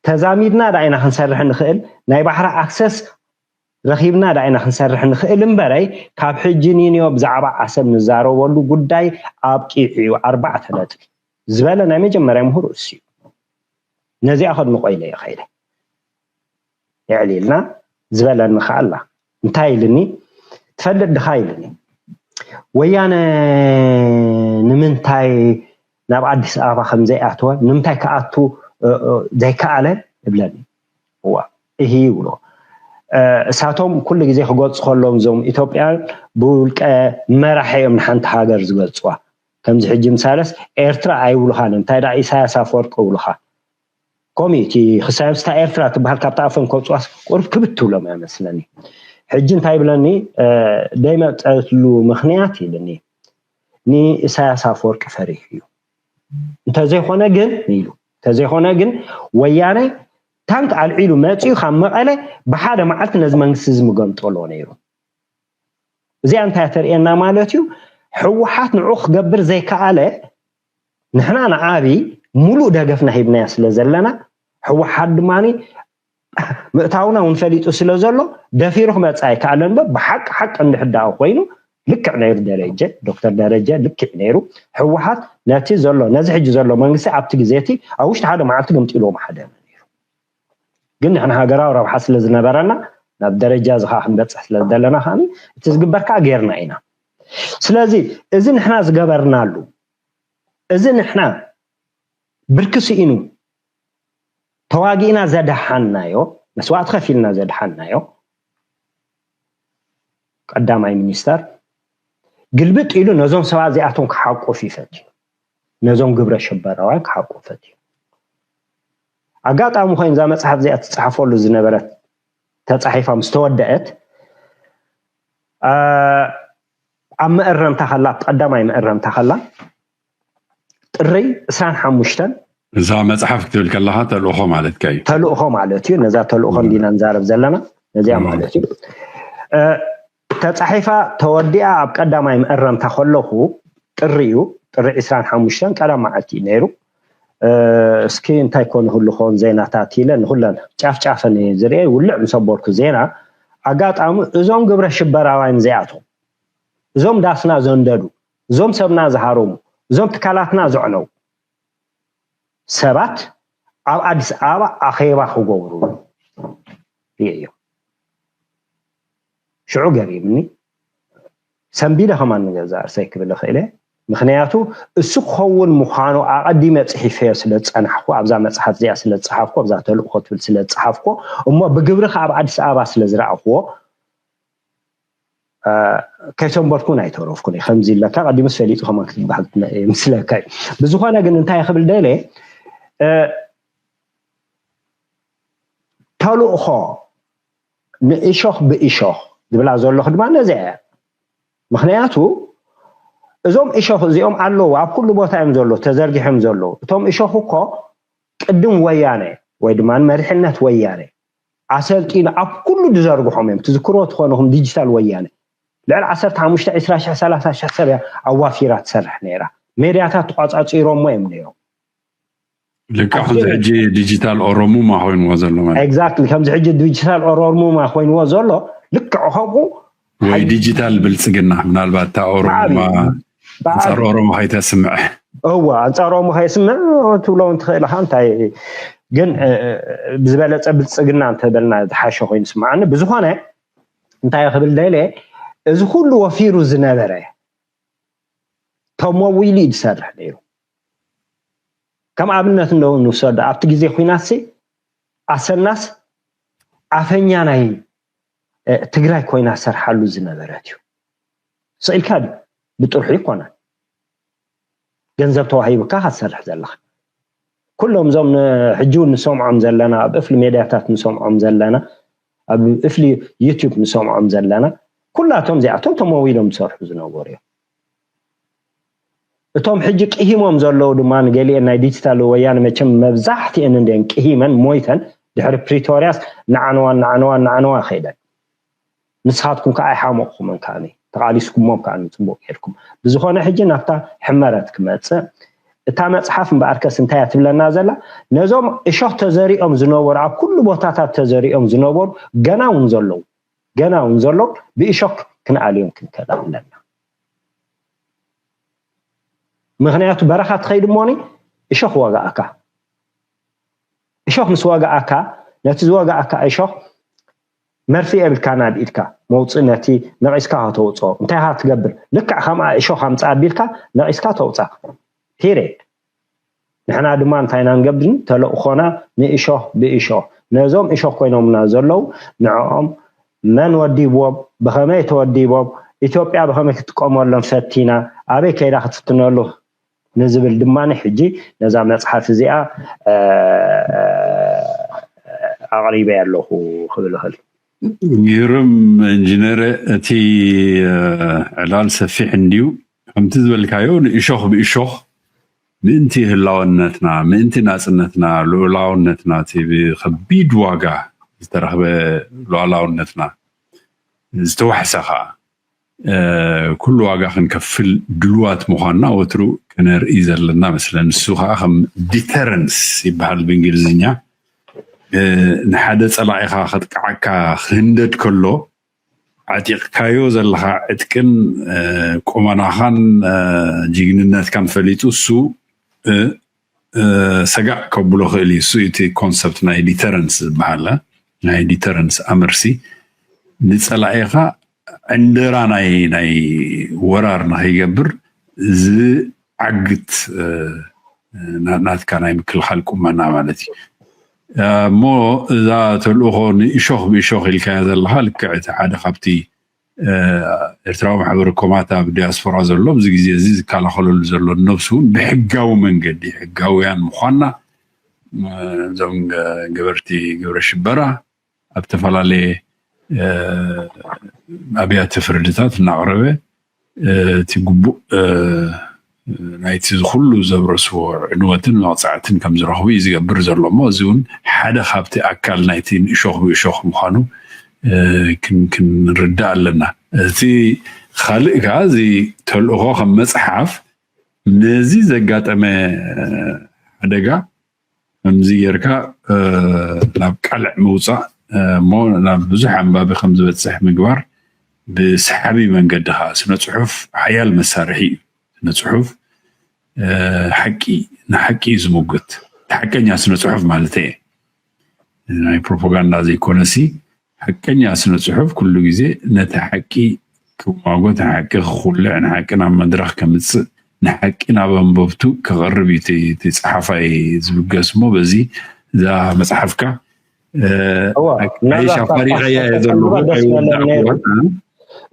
ተዛሚድና ዳኢና ክንሰርሕ ንኽእል ናይ ባሕሪ ኣክሰስ ረኺብና ዳኢና ክንሰርሕ ንኽእል እምበረይ ካብ ሕጂ ኒንዮ ብዛዕባ ዓሰብ ንዛረበሉ ጉዳይ ኣብቂዑ እዩ። ኣርባዕተ ነጥቢ ዝበለ ናይ መጀመርያ ምሁር እሱ እዩ። ነዚኣ ከድንቆ ኢለ እየ ከይደ የዕሊልና ዝበለኒ ከኣላ እንታይ ኢልኒ ትፈልጥ ድኻ ኢልኒ ወያነ ንምንታይ ናብ ኣዲስ ኣበባ ከም ዘይኣተወ ንምንታይ ክኣቱ ዘይከኣለ እብለኒ እዋ እሂ ይብሎ እሳቶም ኩሉ ግዜ ክገልፁ ከለዎም እዞም ኢትዮጵያን ብውልቀ መራሒ እዮም ንሓንቲ ሃገር ዝገልፅዋ ከምዚ ሕጂ ምሳለስ ኤርትራ ኣይብሉኻን እንታይ ዳ ኢሳያስ ኣፈወርቂ ይብሉኻ ከምኡ እቲ ክሳዮምስታ ኤርትራ ትበሃል ካብቲ ኣፈን ከውፅዋስ ቁርብ ክብት ትብሎም እያ መስለኒ ሕጂ እንታይ ይብለኒ ደይመፀሉ ምክንያት ይብለኒ ንኢሳያስ ኣፈወርቂ ፈሪሑ እዩ እንተዘይኮነ ግን ኢሉ እንተዘይኮነ ግን ወያነ ታንክ ኣልዒሉ መፂኡ ካብ መቐለ ብሓደ መዓልቲ ነዚ መንግስቲ እዚ ምገምጠሎ ነይሩ እዚኣ እንታይ ተርእየና ማለት እዩ ህወሓት ንዑ ክገብር ዘይከኣለ ንሕና ንዓብይ ሙሉእ ደገፍና ሂብናዮ ስለ ዘለና ህወሓት ድማ ምእታውና እውን ፈሊጡ ስለ ዘሎ ደፊሩ ክመፅእ ኣይከኣለን በር ብሓቂ ሓቂ እንድሕር ደኣ ኮይኑ ልክዕ ነይሩ ደረጀ ዶክተር ደረጀ ልክዕ ነይሩ ህወሓት ነቲ ዘሎ ነዚ ሕጂ ዘሎ መንግስቲ ኣብቲ ግዜ እቲ ኣብ ውሽጢ ሓደ መዓልቲ ገምጢልዎ ምሓደረ ነይሩ ግን ንሕና ሃገራዊ ረብሓ ስለ ዝነበረና ናብ ደረጃ እዚ ከዓ ክንበፅሕ ስለ ዝደለና ከዓ እቲ ዝግበር ከዓ ገይርና ኢና ስለዚ እዚ ንሕና ዝገበርናሉ እዚ ንሕና ብርኪ ስኢኑ ተዋጊእና ዘድሓንናዮ መስዋእቲ ከፊልና ዘድሓንናዮ ቀዳማይ ሚኒስተር ግልብጥ ኢሉ ነዞም ሰባት እዚኣቶም ክሓቁፍ ይፈትዩ ነዞም ግብረ ሽበራውያን ክሓቁፍ ፈትዩ ኣጋጣሚ ኮይኑ እዛ መፅሓፍ እዚኣ ትፅሓፈሉ ዝነበረት ተፃሒፋ ምስ ተወደአት ኣብ መእረምታ ከላ ቀዳማይ መእረምታ ከላ ጥሪ ዕስራን ሓሙሽተን እዛ መፅሓፍ ክትብል ከለካ ተልእኾ ማለትካ እዩ ተልእኾ ማለት እዩ ነዛ ተልእኾ እንዲና ንዛረብ ዘለና ነዚኣ ማለት እዩ ተፃሒፋ ተወዲኣ ኣብ ቀዳማይ መእረምታ ከለኹ ጥሪ እዩ ጥሪ ዕስራን ሓሙሽተን ቀዳም መዓልቲ እዩ ነይሩ እስኪ እንታይ ኮን ህሉ ኾን ዜናታት ኢለ ንኩለን ጫፍጫፈን ዝርአ ውልዕ ምስ ኣበልኩ ዜና ኣጋጣሚ እዞም ግብረ ሽበራውያን እዚኣቶም እዞም ዳስና ዘንደዱ እዞም ሰብና ዝሃረሙ እዞም ትካላትና ዘዕነው ሰባት ኣብ ኣዲስ ኣበባ ኣኼባ ክገብሩ ርእዮም ሽዑ ገሪምኒ። ሰንቢደ ከማን ንገዛ እርሰይ ክብል እኽእል እየ። ምክንያቱ እሱ ክኸውን ምዃኑ ኣቐዲመ ጽሒፈዮ ስለ ዝጸናሕኩ፣ ኣብዛ መጽሓፍ እዚኣ ስለ ዝጸሓፍኩ፣ ኣብዛ ተልእኾ ትብል ስለ ዝጸሓፍኩ፣ እሞ ብግብሪ ከኣ ኣብ ኣዲስ ኣበባ ስለ ዝረኣኽዎ፣ ከይሰንበድኩን ኣይተረፍኩን እየ። ከምዚ ኢለካ ቀዲሙስ ፈሊጡ ከማን ክትበሃል ምስለካ እዩ። ብዝኾነ ግን እንታይ ክብል ደለ፣ ተልእኾ ንእሾኽ ብእሾኽ ዝብላ ዘለኹ ድማ ነዚ እያ። ምክንያቱ እዞም እሾኽ እዚኦም ኣለዉ፣ ኣብ ኩሉ ቦታ እዮም ዘለዉ፣ ተዘርጊሖም ዘለዉ። እቶም እሾኽ እኮ ቅድም ወያነ ወይ ድማ መሪሕነት ወያነ ኣሰልጢኑ ኣብ ኩሉ ዝዘርግሖም እዮም። ትዝክርዎ ትኾንኹም ዲጂታል ወያነ ልዕሊ ዓሰርተ ሓሙሽተ፣ ዕስራ ሺሕ፣ ሰላሳ ሺሕ ሰብ እያ ኣዋፊራ ትሰርሕ ነይራ። ሜድያታት ተቋጻጺሮሞ እዮም ነይሮም። ልክዕ ከምዚ ሕጂ ዲጂታል ኦሮሙማ ኮይንዎ ዘሎ ማለት። ኤግዛክትሊ ከምዚ ሕጂ ዲጂታል ኦሮሙማ ኮይንዎ ዘሎ ልክዕ ከምኡ ወይ ዲጂታል ብልጽግና ምናልባት እታ ኦሮሙማ ኣንጻር ኦሮሞ ከይተስምዕ። እወ ኣንጻር ኦሮሞ ከይስምዕ ትብሎ እውን ትኽእል ኢኻ። እንታይ ግን ብዝበለጸ ብልጽግና እንተበልና ዝሓሸ ኮይኑ ስምዓኒ። ብዝኾነ እንታይ ክብል ደለ፣ እዚ ኩሉ ወፊሩ ዝነበረ ተመዊሉ እዩ ዝሰርሕ ነይሩ። ከም ኣብነት እንዶ ንውሰዶ ኣብቲ ግዜ ኩናት ሲ ኣሰናስ ኣፈኛ ናይ ትግራይ ኮይና ሰርሓሉ ዝነበረት እዩ። ስኢልካ ድዩ? ብጥርሑ ይኮነን። ገንዘብ ተዋሂብካ ክትሰርሕ ዘለኻ ኩሎም እዞም ሕጂ እውን ንሰምዖም ዘለና ኣብ እፍሊ ሜድያታት ንሰምዖም ዘለና ኣብ እፍሊ ዩቲዩብ ንሰምዖም ዘለና ኩላቶም እዚኣቶም ተመዊሎም ዝሰርሑ ዝነበሩ እዮም። እቶም ሕጂ ቅሂሞም ዘለዉ ድማ ንገሊአን ናይ ዲጂታል ወያነ መቸም መብዛሕትአን እንዲን ቅሂመን ሞይተን ድሕሪ ፕሪቶርያስ ንዓነዋ ንዓነዋ ንዓነዋ ከይደን ንስኻትኩም ከዓ ኣይሓመቕኹምን ከዓኒ ተቓሊስኩሞም ከዓኒ ፅቡቅ ጌርኩም። ብዝኾነ ሕጂ ናብታ ሕመረት ክመፅእ እታ መፅሓፍ እምበኣርከስ እንታይ እያ ትብለና ዘላ? ነዞም እሾኽ ተዘሪኦም ዝነበሩ ኣብ ኩሉ ቦታታት ተዘሪኦም ዝነበሩ ገና እውን ዘለዉ ገና እውን ዘለዉ ብእሾኽ ክንኣልዮም ክንከዳ ኣለና። ምክንያቱ በረኻ ትኸይድ እሞኒ እሾኽ ወጋእካ እሾኽ ምስ ወጋእካ ነቲ ዝወጋእካ እሾኽ መርፊ የብልካ ናብ ኢድካ መውፅእ ነቲ ነቒስካ ከተውፅኦ እንታይ ካ ትገብር ልክዕ ከምኣ እሾኽ ኣምፃ ኣቢልካ ነቒስካ ተውፃ ፒሬድ። ንሕና ድማ እንታይ ኢና ንገብር ተልእኾና ንእሾኽ ብእሾኽ ነዞም እሾኽ ኮይኖምና ዘለዉ ንዕኦም መን ወዲብዎም ብኸመይ ተወዲቦም ኢትዮጵያ ብኸመይ ክትጥቀመሎም ፈቲና ኣበይ ከይዳ ክትፍትነሉ ንዝብል ድማ ሕጂ ነዛ መፅሓፍ እዚኣ ኣቕሪበ ኣለኹ ክብል እኽእል። ግርም እንጂነር፣ እቲ ዕላል ሰፊሕ እንድዩ። ከምቲ ዝበልካዮ ንእሾኽ ብእሾኽ ምእንቲ ህላውነትና፣ ምእንቲ ናፅነትና፣ ልኡላውነትና፣ እቲ ብከቢድ ዋጋ ዝተረኽበ ሉኣላውነትና ዝተዋሕሰ ከዓ ኩሉ ዋጋ ክንከፍል ድልዋት ምዃንና ወትሩ ክነርኢ ዘለና መስለ። ንሱ ከዓ ከም ዲተረንስ ይበሃል ብእንግሊዝኛ። ንሓደ ፀላኢኻ ከጥቅዓካ ክህንደድ ከሎ ዓጢቕካዮ ዘለኻ ዕጥቅን ቁመናኻን ጅግንነትካን ፈሊጡ እሱ ሰጋእ ከብሎ ክእል እዩ። እሱ እቲ ኮንሰፕት ናይ ዲተረንስ ዝበሃል ናይ ዲተረንስ ኣመርሲ ንፀላኢኻ ዕንደራ ናይ ናይ ወራር ንኸይገብር ዝዓግት ናትካ ናይ ምክልኻል ቁመና ማለት እዩ። እሞ እዛ ተልእኾ ንእሾኽ ብእሾኽ ኢልካያ ዘለኻ ልክዕ እቲ ሓደ ካብቲ ኤርትራዊ ማሕበረ ኮማት ኣብ ዲያስፖራ ዘሎ ኣብዚ ግዜ እዚ ዝከላኸለሉ ዘሎ ነብሱ እውን ብሕጋዊ መንገዲ ሕጋውያን ምዃንና እዞም ገበርቲ ግብረ ሽበራ ኣብ ዝተፈላለየ ኣብያተ ፍርድታት እናቕረበ እቲ ግቡእ ናይቲ ዝኩሉ ዘብረስዎ ዕንወትን መቕፃዕትን ከም ዝረኽቡ እዩ ዝገብር ዘሎ እሞ እዚ እውን ሓደ ካብቲ ኣካል ናይቲ ንእሾኽ ብእሾኽ ምዃኑ ክንርዳእ ኣለና። እቲ ካልእ ከዓ እዚ ተልእኾ ከም መፅሓፍ ነዚ ዘጋጠመ ሓደጋ ከምዚ ጌርካ ናብ ቃልዕ ምውፃእ እሞ ናብ ብዙሕ ኣንባቢ ከም ዝበፅሕ ምግባር ብሰሓቢ መንገዲ ከዓ ስነ ፅሑፍ ሓያል መሳርሒ እዩ። ስነ ፅሑፍ ሓቂ ንሓቂ እዩ ዝሙግት ሓቀኛ ስነ ፅሑፍ ማለት እየ። ናይ ፕሮፓጋንዳ ዘይኮነሲ ሓቀኛ ስነ ጽሑፍ ኩሉ ግዜ ነቲ ሓቂ ክማጎት፣ ንሓቂ ክኹልዕ፣ ንሓቂ ናብ መድረኽ ከምጽእ፣ ንሓቂ ናብ ኣንበብቱ ከቕርብ እዩ እቲ ጸሓፋይ ዝብገስ እሞ በዚ እዛ መጽሓፍካ ሻፋሪቀያ ዘለኹ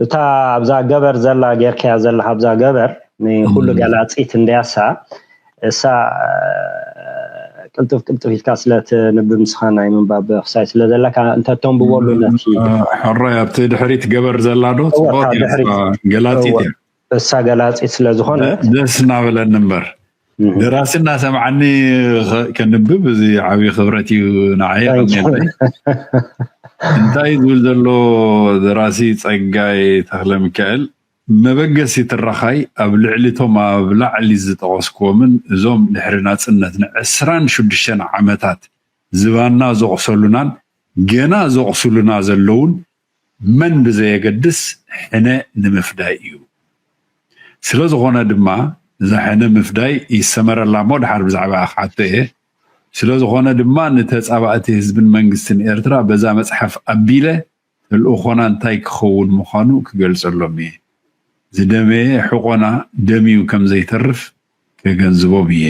እታ ኣብዛ ገበር ዘላ ጌርካያ ዘለካ ኣብዛ ገበር ንኩሉ ገላፂት እንዲያሳ እሳ ቅልጥፍ ቅልጥፍ ኢልካ ስለትንብብ ንስኻ ናይ ምንባብ ክሳይ ስለ ዘለካ እንተተንብበሉ ነቲ ሕራይ ኣብቲ ድሕሪት ገበር ዘላ ዶ ገላፂት እያ እሳ ገላፂት ስለ ዝኾነ ደስ እናበለኒ እምበር ደራሲ እናሰምዓኒ ከንብብ እዚ ዓብዪ ክብረት እዩ ንዓይ ቀኒለይ እንታይ ዝብል ዘሎ ደራሲ ፀጋይ ተክለ ሚካኤል መበገሲ ትረኻይ ኣብ ልዕሊ እቶም ኣብ ላዕሊ ዝጠቐስክዎምን እዞም ድሕሪ ናፅነት ንዕስራን ሽዱሽተን ዓመታት ዝባና ዘቑሰሉናን ገና ዘቑስሉና ዘለውን መን ብዘየገድስ ሕነ ንምፍዳይ እዩ። ስለ ዝኾነ ድማ እዛ ሕነ ምፍዳይ ይሰመረላ እሞ ድሓር ብዛዕባ ክሓቶ እየ። ስለ ዝኾነ ድማ ንተፃባእቲ ህዝብን መንግስትን ኤርትራ በዛ መፅሓፍ ኣቢለ ተልእኾና እንታይ ክኸውን ምዃኑ ክገልጸሎም እየ። ዝደመየ ሕቖና ደምዩ ከም ዘይተርፍ ከገንዝቦም እየ።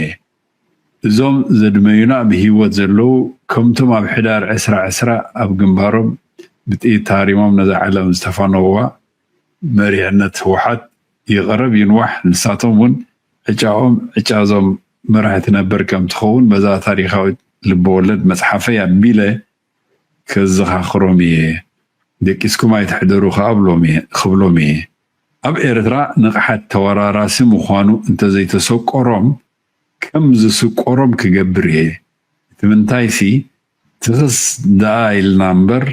እዞም ዘድመዩና ብህይወት ዘለዉ ከምቶም ኣብ ሕዳር ዕስራ ዕስራ ኣብ ግንባሮም ብጥይት ተሃሪሞም ነዛ ዓለም ዝተፋነውዋ መሪሕነት ህወሓት ይቕረብ ይንዋሕ ንሳቶም እውን ዕጫኦም ዕጫ እዞም መራሕቲ ነበር ከም ትኸውን በዛ ታሪኻዊት ልበወለድ መፅሓፈይ ኣቢለ ከዘኻኽሮም እየ። ደቂስኩም ኣይትሕደሩ ከዓ ክብሎም እየ። ኣብ ኤርትራ ንቕሓት ተወራራሲ ምዃኑ እንተዘይተሰቆሮም ከም ዝስቆሮም ክገብር እየ። እቲ ምንታይሲ ትኽስ ደኣ ኢልና እምበር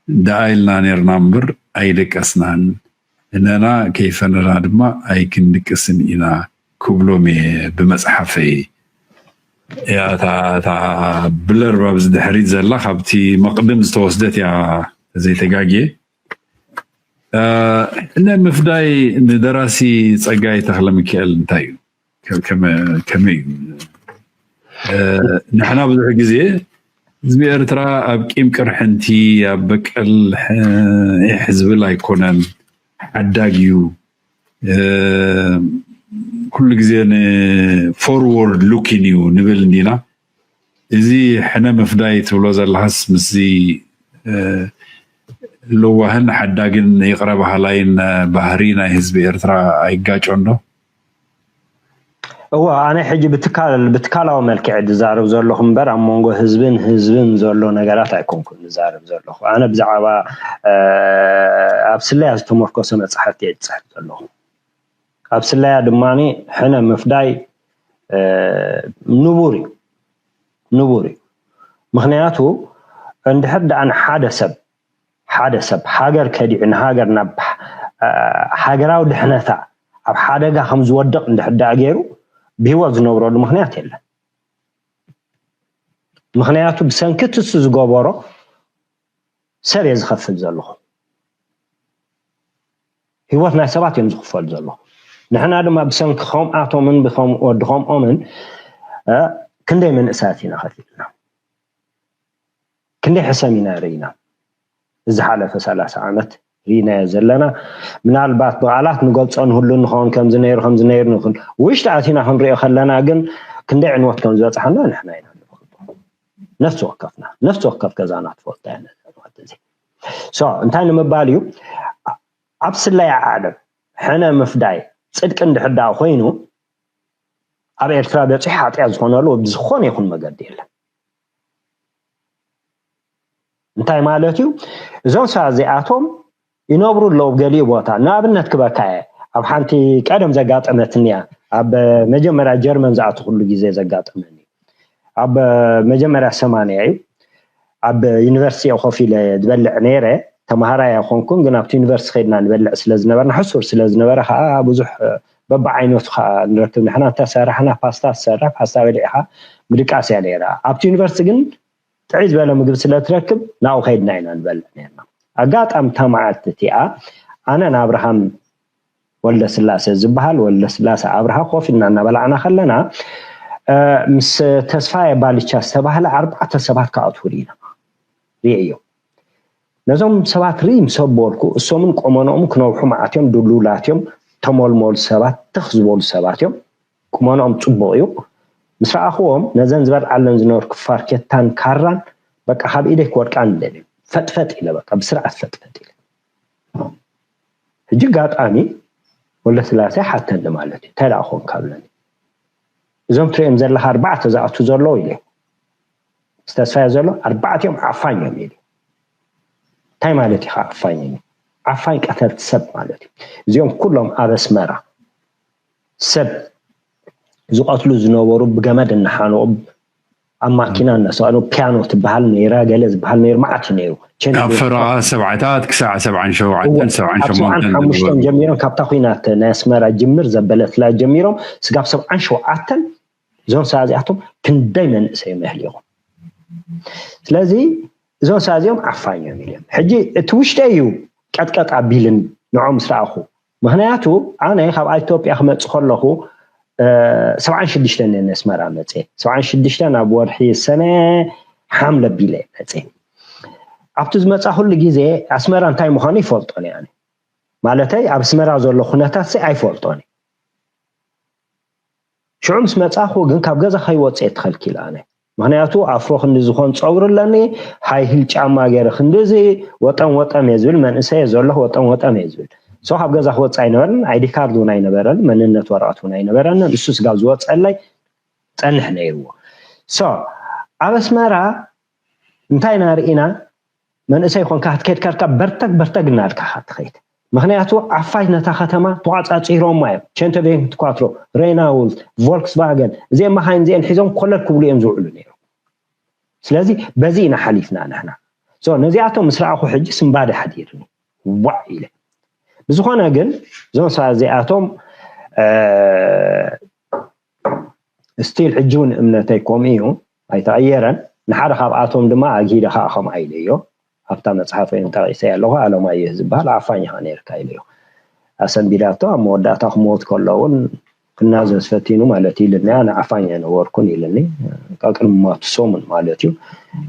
ደኣ ኢልና ኔርና እምበር ኣይደቀስናን። ሕነና ከይፈነና ድማ ኣይክንድቅስን ኢና ክብሎም እየ ብመፅሓፈይ። እያ እታ እታ ብለርብ ኣብዚ ድሕሪት ዘላ ካብቲ መቕድም ዝተወስደት እያ ዘይተጋግየ። ሕነ ምፍዳይ ንደራሲ ፀጋይ ተክለ ሚካኤል እንታይ እዩ? ከመይ እዩ? ንሕና ብዙሕ ግዜ ህዝቢ ኤርትራ ኣብ ቂም ቅርሕንቲ ኣብ በቀል ሕሕ ዝብል ኣይኮነን። ሓዳግ እዩ። ኩሉ ግዜ ንፎርወርድ ሉኪን እዩ ንብል እንዲና። እዚ ሕነ ምፍዳይ ትብሎ ዘለካስ ምስዚ ለዋህን ሓዳግን ይቕረ በሃላይን ባህሪ ናይ ህዝቢ ኤርትራ ኣይጋጮን ዶ? እወ፣ ኣነ ሕጂ ብትካል ብትካላዊ መልክዕ ዝዛረብ ዘለኹ እምበር ኣብ መንጎ ህዝብን ህዝብን ዘሎ ነገራት ኣይኮንኩን ዝዛረብ ዘለኹ። ኣነ ብዛዕባ ኣብ ስለያ ዝተመርኮሰ መፅሓፍቲ እየ ዝፅሕፍ ዘለኹ። ኣብ ስለያ ድማ ሕነ ምፍዳይ ንቡር እዩ ንቡር እዩ። ምክንያቱ እንድሕር ደኣ ንሓደ ሰብ ሓደ ሰብ ሃገር ከዲዑ ንሃገር ናብ ሃገራዊ ድሕነታ ኣብ ሓደጋ ከም ዝወድቕ እንድሕር ደኣ ገይሩ ብህይወት ዝነብረሉ ምክንያት የለን። ምክንያቱ ብሰንኪ ትሱ ዝገበሮ ሰብ እየ ዝኸፍል ዘለኹ። ህይወት ናይ ሰባት እዮም ዝኽፈሉ ዘለኹ። ንሕና ድማ ብሰንኪ ከምኣቶምን ብከም ወዲ ከምኦምን ክንደይ መንእሳያት ኢና ከፊልና። ክንደይ ሕሰም ኢና ርኢና። እዚ ሓለፈ ሰላሳ ዓመት ርኢናዮ ዘለና። ምናልባት ብቓላት ንገልጾ ንህሉ ንኸውን ከምዚ ነይሩ ከምዚ ነይሩ ንኹን ውሽጢ ኣቲና ክንሪኦ ከለና ግን ክንደይ ዕንወት ከም ዝበፅሓና ንሕና ኢና ንፈልጦ። ነፍሲ ወከፍና ነፍሲ ወከፍ ገዛና ትፈልጦ እያ ነዚ ዕንወት እዚ። ሶ እንታይ ንምባል እዩ ኣብ ስለያ ዓለም ሕነ ምፍዳይ ፅድቂ እንድሕር ደኣ ኮይኑ ኣብ ኤርትራ በፂሑ ሓጢኣት ዝኾነሉ ብዝኾነ ይኹን መገዲ የለን። እንታይ ማለት እዩ? እዞም ሰባት እዚኣቶም ይነብሩ ኣለዉ ገሊኡ ቦታ። ንኣብነት ክበካ እየ ኣብ ሓንቲ ቀደም ዘጋጠመትኒ እያ። ኣብ መጀመርያ ጀርመን ዝኣተኹሉ ግዜ ዘጋጠመኒ ኣብ መጀመርያ ሰማንያ እዩ። ኣብ ዩኒቨርሲቲ እየ ኮፍ ኢለ ዝበልዕ ነይረ። ተምሃራይ ኣይኮንኩን፣ ግን ኣብቲ ዩኒቨርሲቲ ከድና ንበልዕ ስለ ዝነበርና፣ ሕሱር ስለ ዝነበረ ከዓ ብዙሕ በብዓይነቱ ከዓ ንረክብ። ንሕና እንተሰራሕና ፓስታ ትሰርሕ፣ ፓስታ በሊዕኻ ምድቃስ እያ ነይራ። ኣብቲ ዩኒቨርሲቲ ግን ጥዕይ ዝበለ ምግቢ ስለ ትረክብ ናብኡ ከይድና ኢና ንበልዕ ነርና። ኣጋጣሚ እታ መዓልቲ እቲኣ ኣነን ኣብርሃም ወልደ ስላሴ ዝበሃል ወልደ ስላሴ ኣብርሃ ኮፍ ኢልና እናበላዕና ከለና ምስ ተስፋየ ባልቻ ዝተባህለ ኣርባዕተ ሰባት ክኣትዉ ርኢና ርእዮ። ነዞም ሰባት ርኢ ምስ ኣበልኩ፣ እሶምን ቆመኖኦምን ክነውሑ መዓት እዮም፣ ድሉላት እዮም፣ ተመልመሉ ሰባት፣ ትኽ ዝበሉ ሰባት እዮም። ቁመኖኦም ጽቡቕ እዩ። ምስ ረኣኽዎም፣ ነዘን ዝበልዓለን ዝነበርኩ ፋርኬታን ካራን በቃ ካብ ኢደይ ክወድቃ ንደሊ። ፈጥፈጥ ኢለ በቃ ብስርዓት ፈጥፈጥ ኢለ። ሕጂ ኣጋጣሚ ወልደስላሴ ሓተኒ ማለት እዩ፣ እንታይ ደኣ ኮንካ ብለኒ። እዞም ትሪኦም ዘለኻ ኣርባዕተ ዝኣቱ ዘለዉ ኢለ። ምስ ተስፋዬ ዘሎ ኣርባዕቲኦም ዓፋኝ እዮም ኢሉ። እንታይ ማለት እዩ ዓፋኝ እዩ? ዓፋኝ ቀተልቲ ሰብ ማለት እዩ። እዚኦም ኩሎም ኣብ ኣስመራ ሰብ ዝቐትሉ ዝነበሩ ብገመድ እናሓነቑ ኣብ ማኪና እናሰቐሉ ፒያኖ ትበሃል ነይራ፣ ገለ ዝበሃል ነይሩ፣ መዓት እዩ ነይሩ። ቸንድ ኣብ ቤት ፈረቓ ሰብዓታት ክሳዕ ሰብዓን ሸውዓተን፣ እወ፣ ሰብዓን ካብ ሸሞንተን ሰብዓን ሓሙሽተን ዝነበሩ። ጀሚሮም ካብታ ኲናት ናይ ኣስመራ ጅምር ዘበለትላ ጀሚሮም ስጋብ ሰብዓን ሸውዓተን እዞም ሰባት እዚኣቶም ክንደይ መንእሰይ እዮም ኣህሊቖም። ስለዚ እዞም ሰባት እዚኦም ዓፋኝ እዮም ኢሎም። ሕጂ እቲ ውሽጠ እዩ ቀጥቀጥ ኣቢልን ንዖም ምስ ረኣኹ። ምኽንያቱ ኣነ ካብ ኢትዮጵያ ክመጽእ ከለኹ፣ እ፣ ሰብዓን ሽዱሽተን እየ ነስመራ መጽየ። ሰብዓን ሽዱሽተን ኣብ ወርሒ ሰነ ሓምለ ኣቢለ እየ መጽየ። ኣብቲ ዝመጻኹሉ ግዜ ኣስመራ እንታይ ምዃኑ ይፈልጦን እየ ኣነ። ማለተይ ኣብ ኣስመራ ዘሎ ኩነታት ሲ ኣይፈልጦን እየ። ሽዑ ምስ መጻኹ ግን ካብ ገዛ ከይወጽእ እየ ተኸልኪለ ኣነ። ምኽንያቱ ኣፍሮ ክንዲ ዝኾን ጸጉሪ ኣለኒ፣ ሃይ ሂል ጫማ ገይረ ክንድዚ ወጠም ወጠም እየ ዝብል፣ መንእሰይ እየ ዘለኹ ወጠም ወጠም እየ ዝብል። ሶ ካብ ገዛ ክወጽእ ኣይነበረን፣ ኣይዲ ካርድ እውን ኣይነበረን፣ መንነት ወረቐት እውን ኣይነበረን። ንሱ ስጋብ ዝወጸለይ ጸንሕ ነይርዎ። ሶ ኣብ ኣስመራ እንታይ ኢና ርኢና? መንእሰይ ኮንካ ክትከይድ ከልካ በርተግ በርተግ እናልካ ኢኻ ትኸይድ። ምኽንያቱ ዓፋሽ ነታ ከተማ ተቋጻጺሮማ እዮም። ቸንተ ቬንት ኳትሮ፣ ሬናውልት፣ ቮልክስቫገን፣ እዚአን መኻይን እዚአን ሒዞም ኮለል ክብሉ እዮም ዝውዕሉ ነይሮም። ስለዚ በዚ ኢና ሓሊፍና ንሕና። ሶ ነዚኣቶም ምስ ረኣኹ ሕጂ ስንባደ ሓዲርኒ። ዋዕ ኢለ። ብዝኾነ ግን እዞም ሰባት እዚኣቶም፣ እ፣ ስቲል ሕጂ እውን እምነተይ ከምኡ እዩ፣ ኣይተቐየረን። ንሓደ ካብኣቶም ድማ ኣግሂደ ከዓ ከምኣ ኢለዮ። ኣብታ መጽሓፈይ እውን ጠቒሰያ ኣለኹ፣ ኣለማየሁ ዝበሃል ዓፋኝ ኢኻ ነይርካ ኢለዮ። ኣሰንቢዳቶ፣ ኣብ መወዳእታ ክሞት ከሎ እውን ክናዘዝ ፈቲኑ ማለት እዩ ኢልኒ፣ ኣነ ዓፋኝ ኣይነበርኩን ኢልኒ፣ ቀቅድሚ ሞቱ ሰሙን ማለት እዩ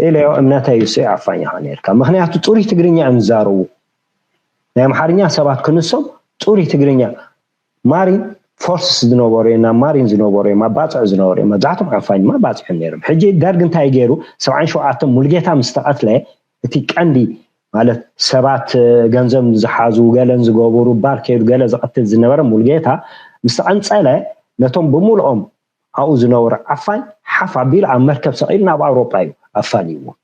ኢለዮ። እምነተይ እሱ ዓፋኝ ኢኻ ነይርካ፣ ምኽንያቱ ጽሩይ ትግርኛ እዮም ዝዛረቡ። ናይ ኣምሓርኛ ሰባት ክንሶም ጽሩይ ትግርኛ ማሪን ፎርስስ ዝነበሩ እዮም፣ ናብ ማሪን ዝነበሩ እዮም፣ ኣብ ባጽዕ ዝነበሩ እዮም። መብዛሕትኦም ዓፋኝ ድማ ባጽዕ እዮም ነይሮም። ሕጂ ደርግ እንታይ ገይሩ? ሰብዓን ሸውዓተን ሙልጌታ ምስ ተቐትለ፣ እቲ ቀንዲ ማለት ሰባት፣ እ፣ ገንዘብ ዝሓዙ፣ ገለን ዝገበሩ፣ ባር ከይዱ ገለ ዝቐትል ዝነበረ ሙልጌታ ምስ ተቐንጸለ፣ ነቶም ብምልኦም ኣብኡ ዝነበሩ ዓፋኝ ሓፍ ኣቢሉ ኣብ መርከብ ሰቒሉ ናብ ኣውሮጳ እዩ ኣፋንይዎም።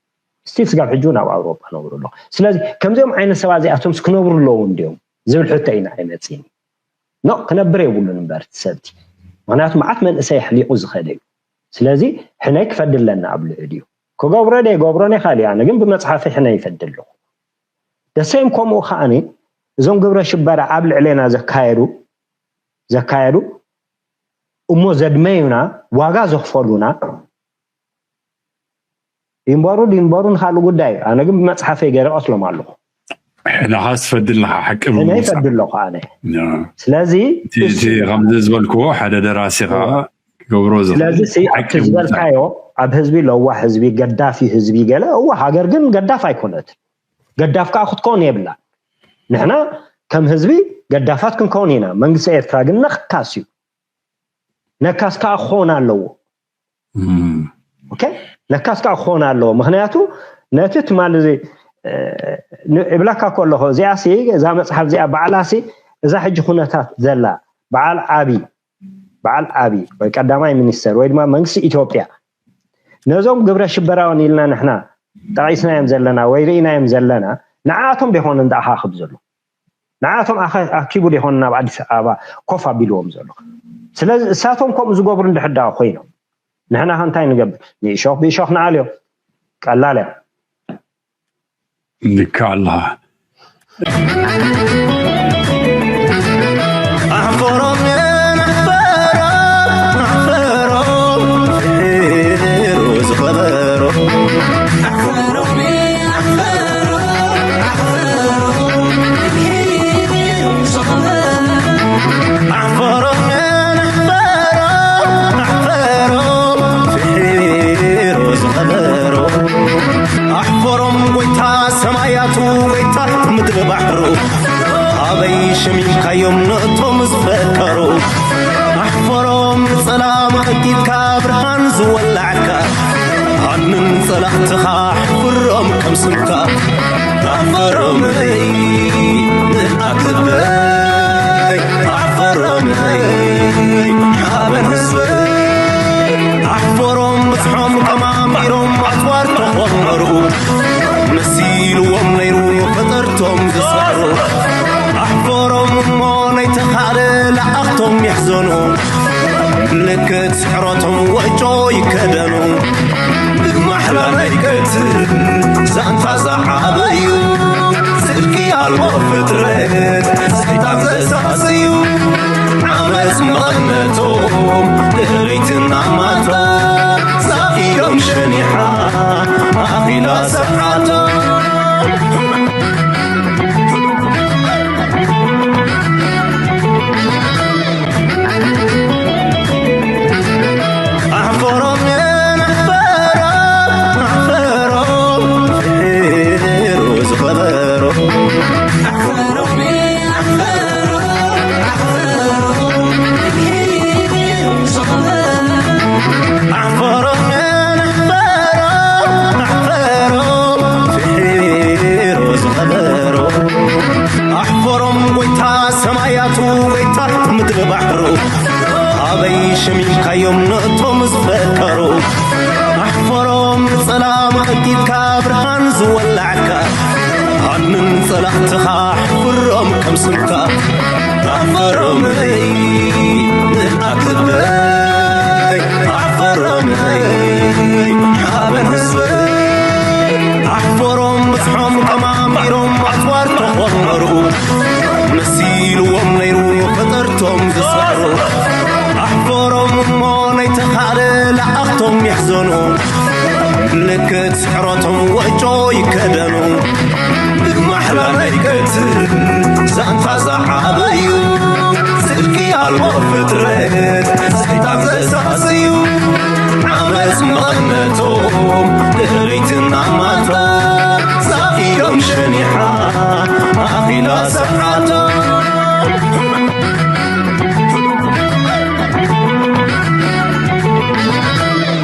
ስቲል ስጋብ ሕጂ እውን ኣብ ኣውሮጳ ነብሩ ኣሎ። ስለዚ ከምዚኦም ዓይነት ሰባት እዚኣቶምስ ክነብሩ ኣለዎም እንዲዮም ዝብል ሕቶ ኢና ኣይመጽእን። ኖ፣ ክነብር የብሉን እምበር እቲ ሰብቲ። ምኽንያቱ መዓት መንእሰይ ኣሕሊቑ ዝኸደ እዩ። ስለዚ ሕነ ክፈዲ ኣለና ኣብ ልዕሊኡ። ክገብሮ ዶ ይገብሮ ናይ ካልእ፣ ኣነ ግን ብመጽሓፈይ ሕነ ይፈዲ ኣለኹ። ደሰይም ከምኡ ከኣኒ እዞም ግብረ ሽበራ ኣብ ልዕሌና ዘካየዱ፣ ዘካየዱ እሞ ዘድመዩና፣ ዋጋ ዘኽፈሉና፣ ይንበሩ ድይንበሩ ንኻልእ ጉዳይ እዩ። ኣነ ግን ብመጽሓፈይ ገይረ እቐትሎም ኣለኹ። ሕነኻ ትፈዲ ኣለኻ፣ ሓቂ ሕነ ብምውጻእ። ይፈዲ ኣለኹ ኣነ። ያ። ስለዚ እቲ፣ እቲ እሱ ከምዚ ዝበልክዎ ሓደ ደራሲ ኸዓ እዎ። ክገብሮ ዝኽእል ስለዚ ሲ ሓቂ ኣብቲ ብምውጻእ። ዝበልካዮ ኣብ ህዝቢ ለዋህ ህዝቢ፣ ገዳፊ ህዝቢ ገለ፣ እዎ፣ ሃገር ግን ገዳፍ ኣይኮነትን። ገዳፍ ከኣ ክትከውን የብላ። ንሕና ከም ህዝቢ ገዳፋት ክንከውን ኢና። መንግስቲ ኤርትራ ግን ነካስ እዩ። ነካስ ከኣ ክኸውን ኣለዎ። እም። ኦኬ? ነካስ ከኣ ክኸውን ኣለዎ። ምኽንያቱ ነቲ ትማሊ እዚ፣ እ፣ ን-፣ እብለካ ከለኹ፣ እዚኣሲ፣ እዛ መጽሓፍ እዚኣ ባዕላሲ፣ እዛ ሕጂ ኩነታት ዘላ፣ በዓል ዓቢ፣ በዓል ዓቢ ወይ ቀዳማይ ሚኒስተር ወይ ድማ መንግስቲ ኢትዮጵያ ነዞም ግብረ ሽበራውን ኢልና ንሕና ጠቒስናዮም ዘለና ወይ ርኢናዮም ዘለና፣ ንዓኣቶም ዶ ይኾኑ እንዳኣኻኽብ ዘሎ? ንዓኣቶም ኣኸ-፣ ኣኪቡ ዶ ይኾኑ ናብ ኣዲስ ኣበባ ኮፍ ኣቢልዎም ዘሎ? ስለዚ እሳቶም ከምኡ ዝገብሩ እንድሕር ደኣ ኮይኖም፣ ንሕና ከ እንታይ ንገብር? ንእሾኽ ብእሾኽ ንኣልዮ። ቀላል እያ። ልክዕ ኣለኻ። ኣሕፈሮም ኣሕፈሮም ኣሕፈሮም ፍሒሩ ዝኸበሮም። ኣሕፈሮም ኣሕፈሮም ኣሕፈሮም ፍሒሩ ዝኸበሮም። ኣሕፈሮም ጎይታ ሰማያቱ ቀቂልካ ብርሃን ዝወላዕካ፣ ሃድንን ጸላእትኻ ኣሕፍሮም ከም ስምካ። ኣሕፈሮምለይ ንኣክልበይ፣ ኣሕፈሮምለይ ሓበን ህዝበይ። ኣሕፈሮም ብዝሖም ቀማሚሮም ኣጽዋር ተኾመሩ፣ መሲልዎም ነይሩ ፈጠርቶም ዝሰሩ። ኣሕፈሮም እሞ ናይተኻእለ ለኣኽቶም ይሕዘኑ፣ ምልክት ስሕረቶም ወጮ ይከደኑ። ብማሕላ ናይ ቀትሪ ዛንታ ዝዓበዩ፣ ጽድቂ ኣልቦ ፍጥረት ሰይጣን ዘሳስዩ። ዓመጽ መቐነቶም ድሕሪትና ማታ፣ ዛፊሮም ሸኒሓ ኣኺላ ሰዓታ። ኣሕፈሮም ኣሕፈሮም ኣሕፈሮም፣ ፍሒሩ ዝኸበሮ። ኣሕፈሮም ኣሕፈሮም ኣሕፈሮም፣ ኣሕፈሮም ፍሒሩ ዝኸበሮ። ኣሕፈሮም ጎይታ ሰማያቱ፣ ጎይታ ምድሪ ባሕሩ፣ ኣበይ ሸሚምካዮም ነቶም ዝፈከሩ? ኣሕፈሮም ንጸላም ቀቂድካ ብርሃን ዝወላዕካ፣ ሃድንን ጸላእትኻ ኣሕፍሮም ከም ስምካ። ኣሕፈሮምለይ ንኣክልበይ፣ ኣሕፈሮምለይ ሓበን ህዝበይ። ኣሕፈሮም ብዝሖም ቀማሚሮም ኣጽዋር ተኾመሩ፣ መሲልዎም ነይሩ ፈጠርቶም ዝሰሩ። ኣሕፈሮም እሞ ናይተኻእለ ለኣኽቶም ይሕዘኑ፣ ምልክት ስሕረቶም ወጮ ይከደኑ። ብማሕላ ናይ ቀትሪ ዛንታ ዝዓበዩ፣ ጽድቂ ኣልቦ ፍጥረት ሰይጣን ዘሳስዩ። ዓመጽ መቐነቶም ድሕሪ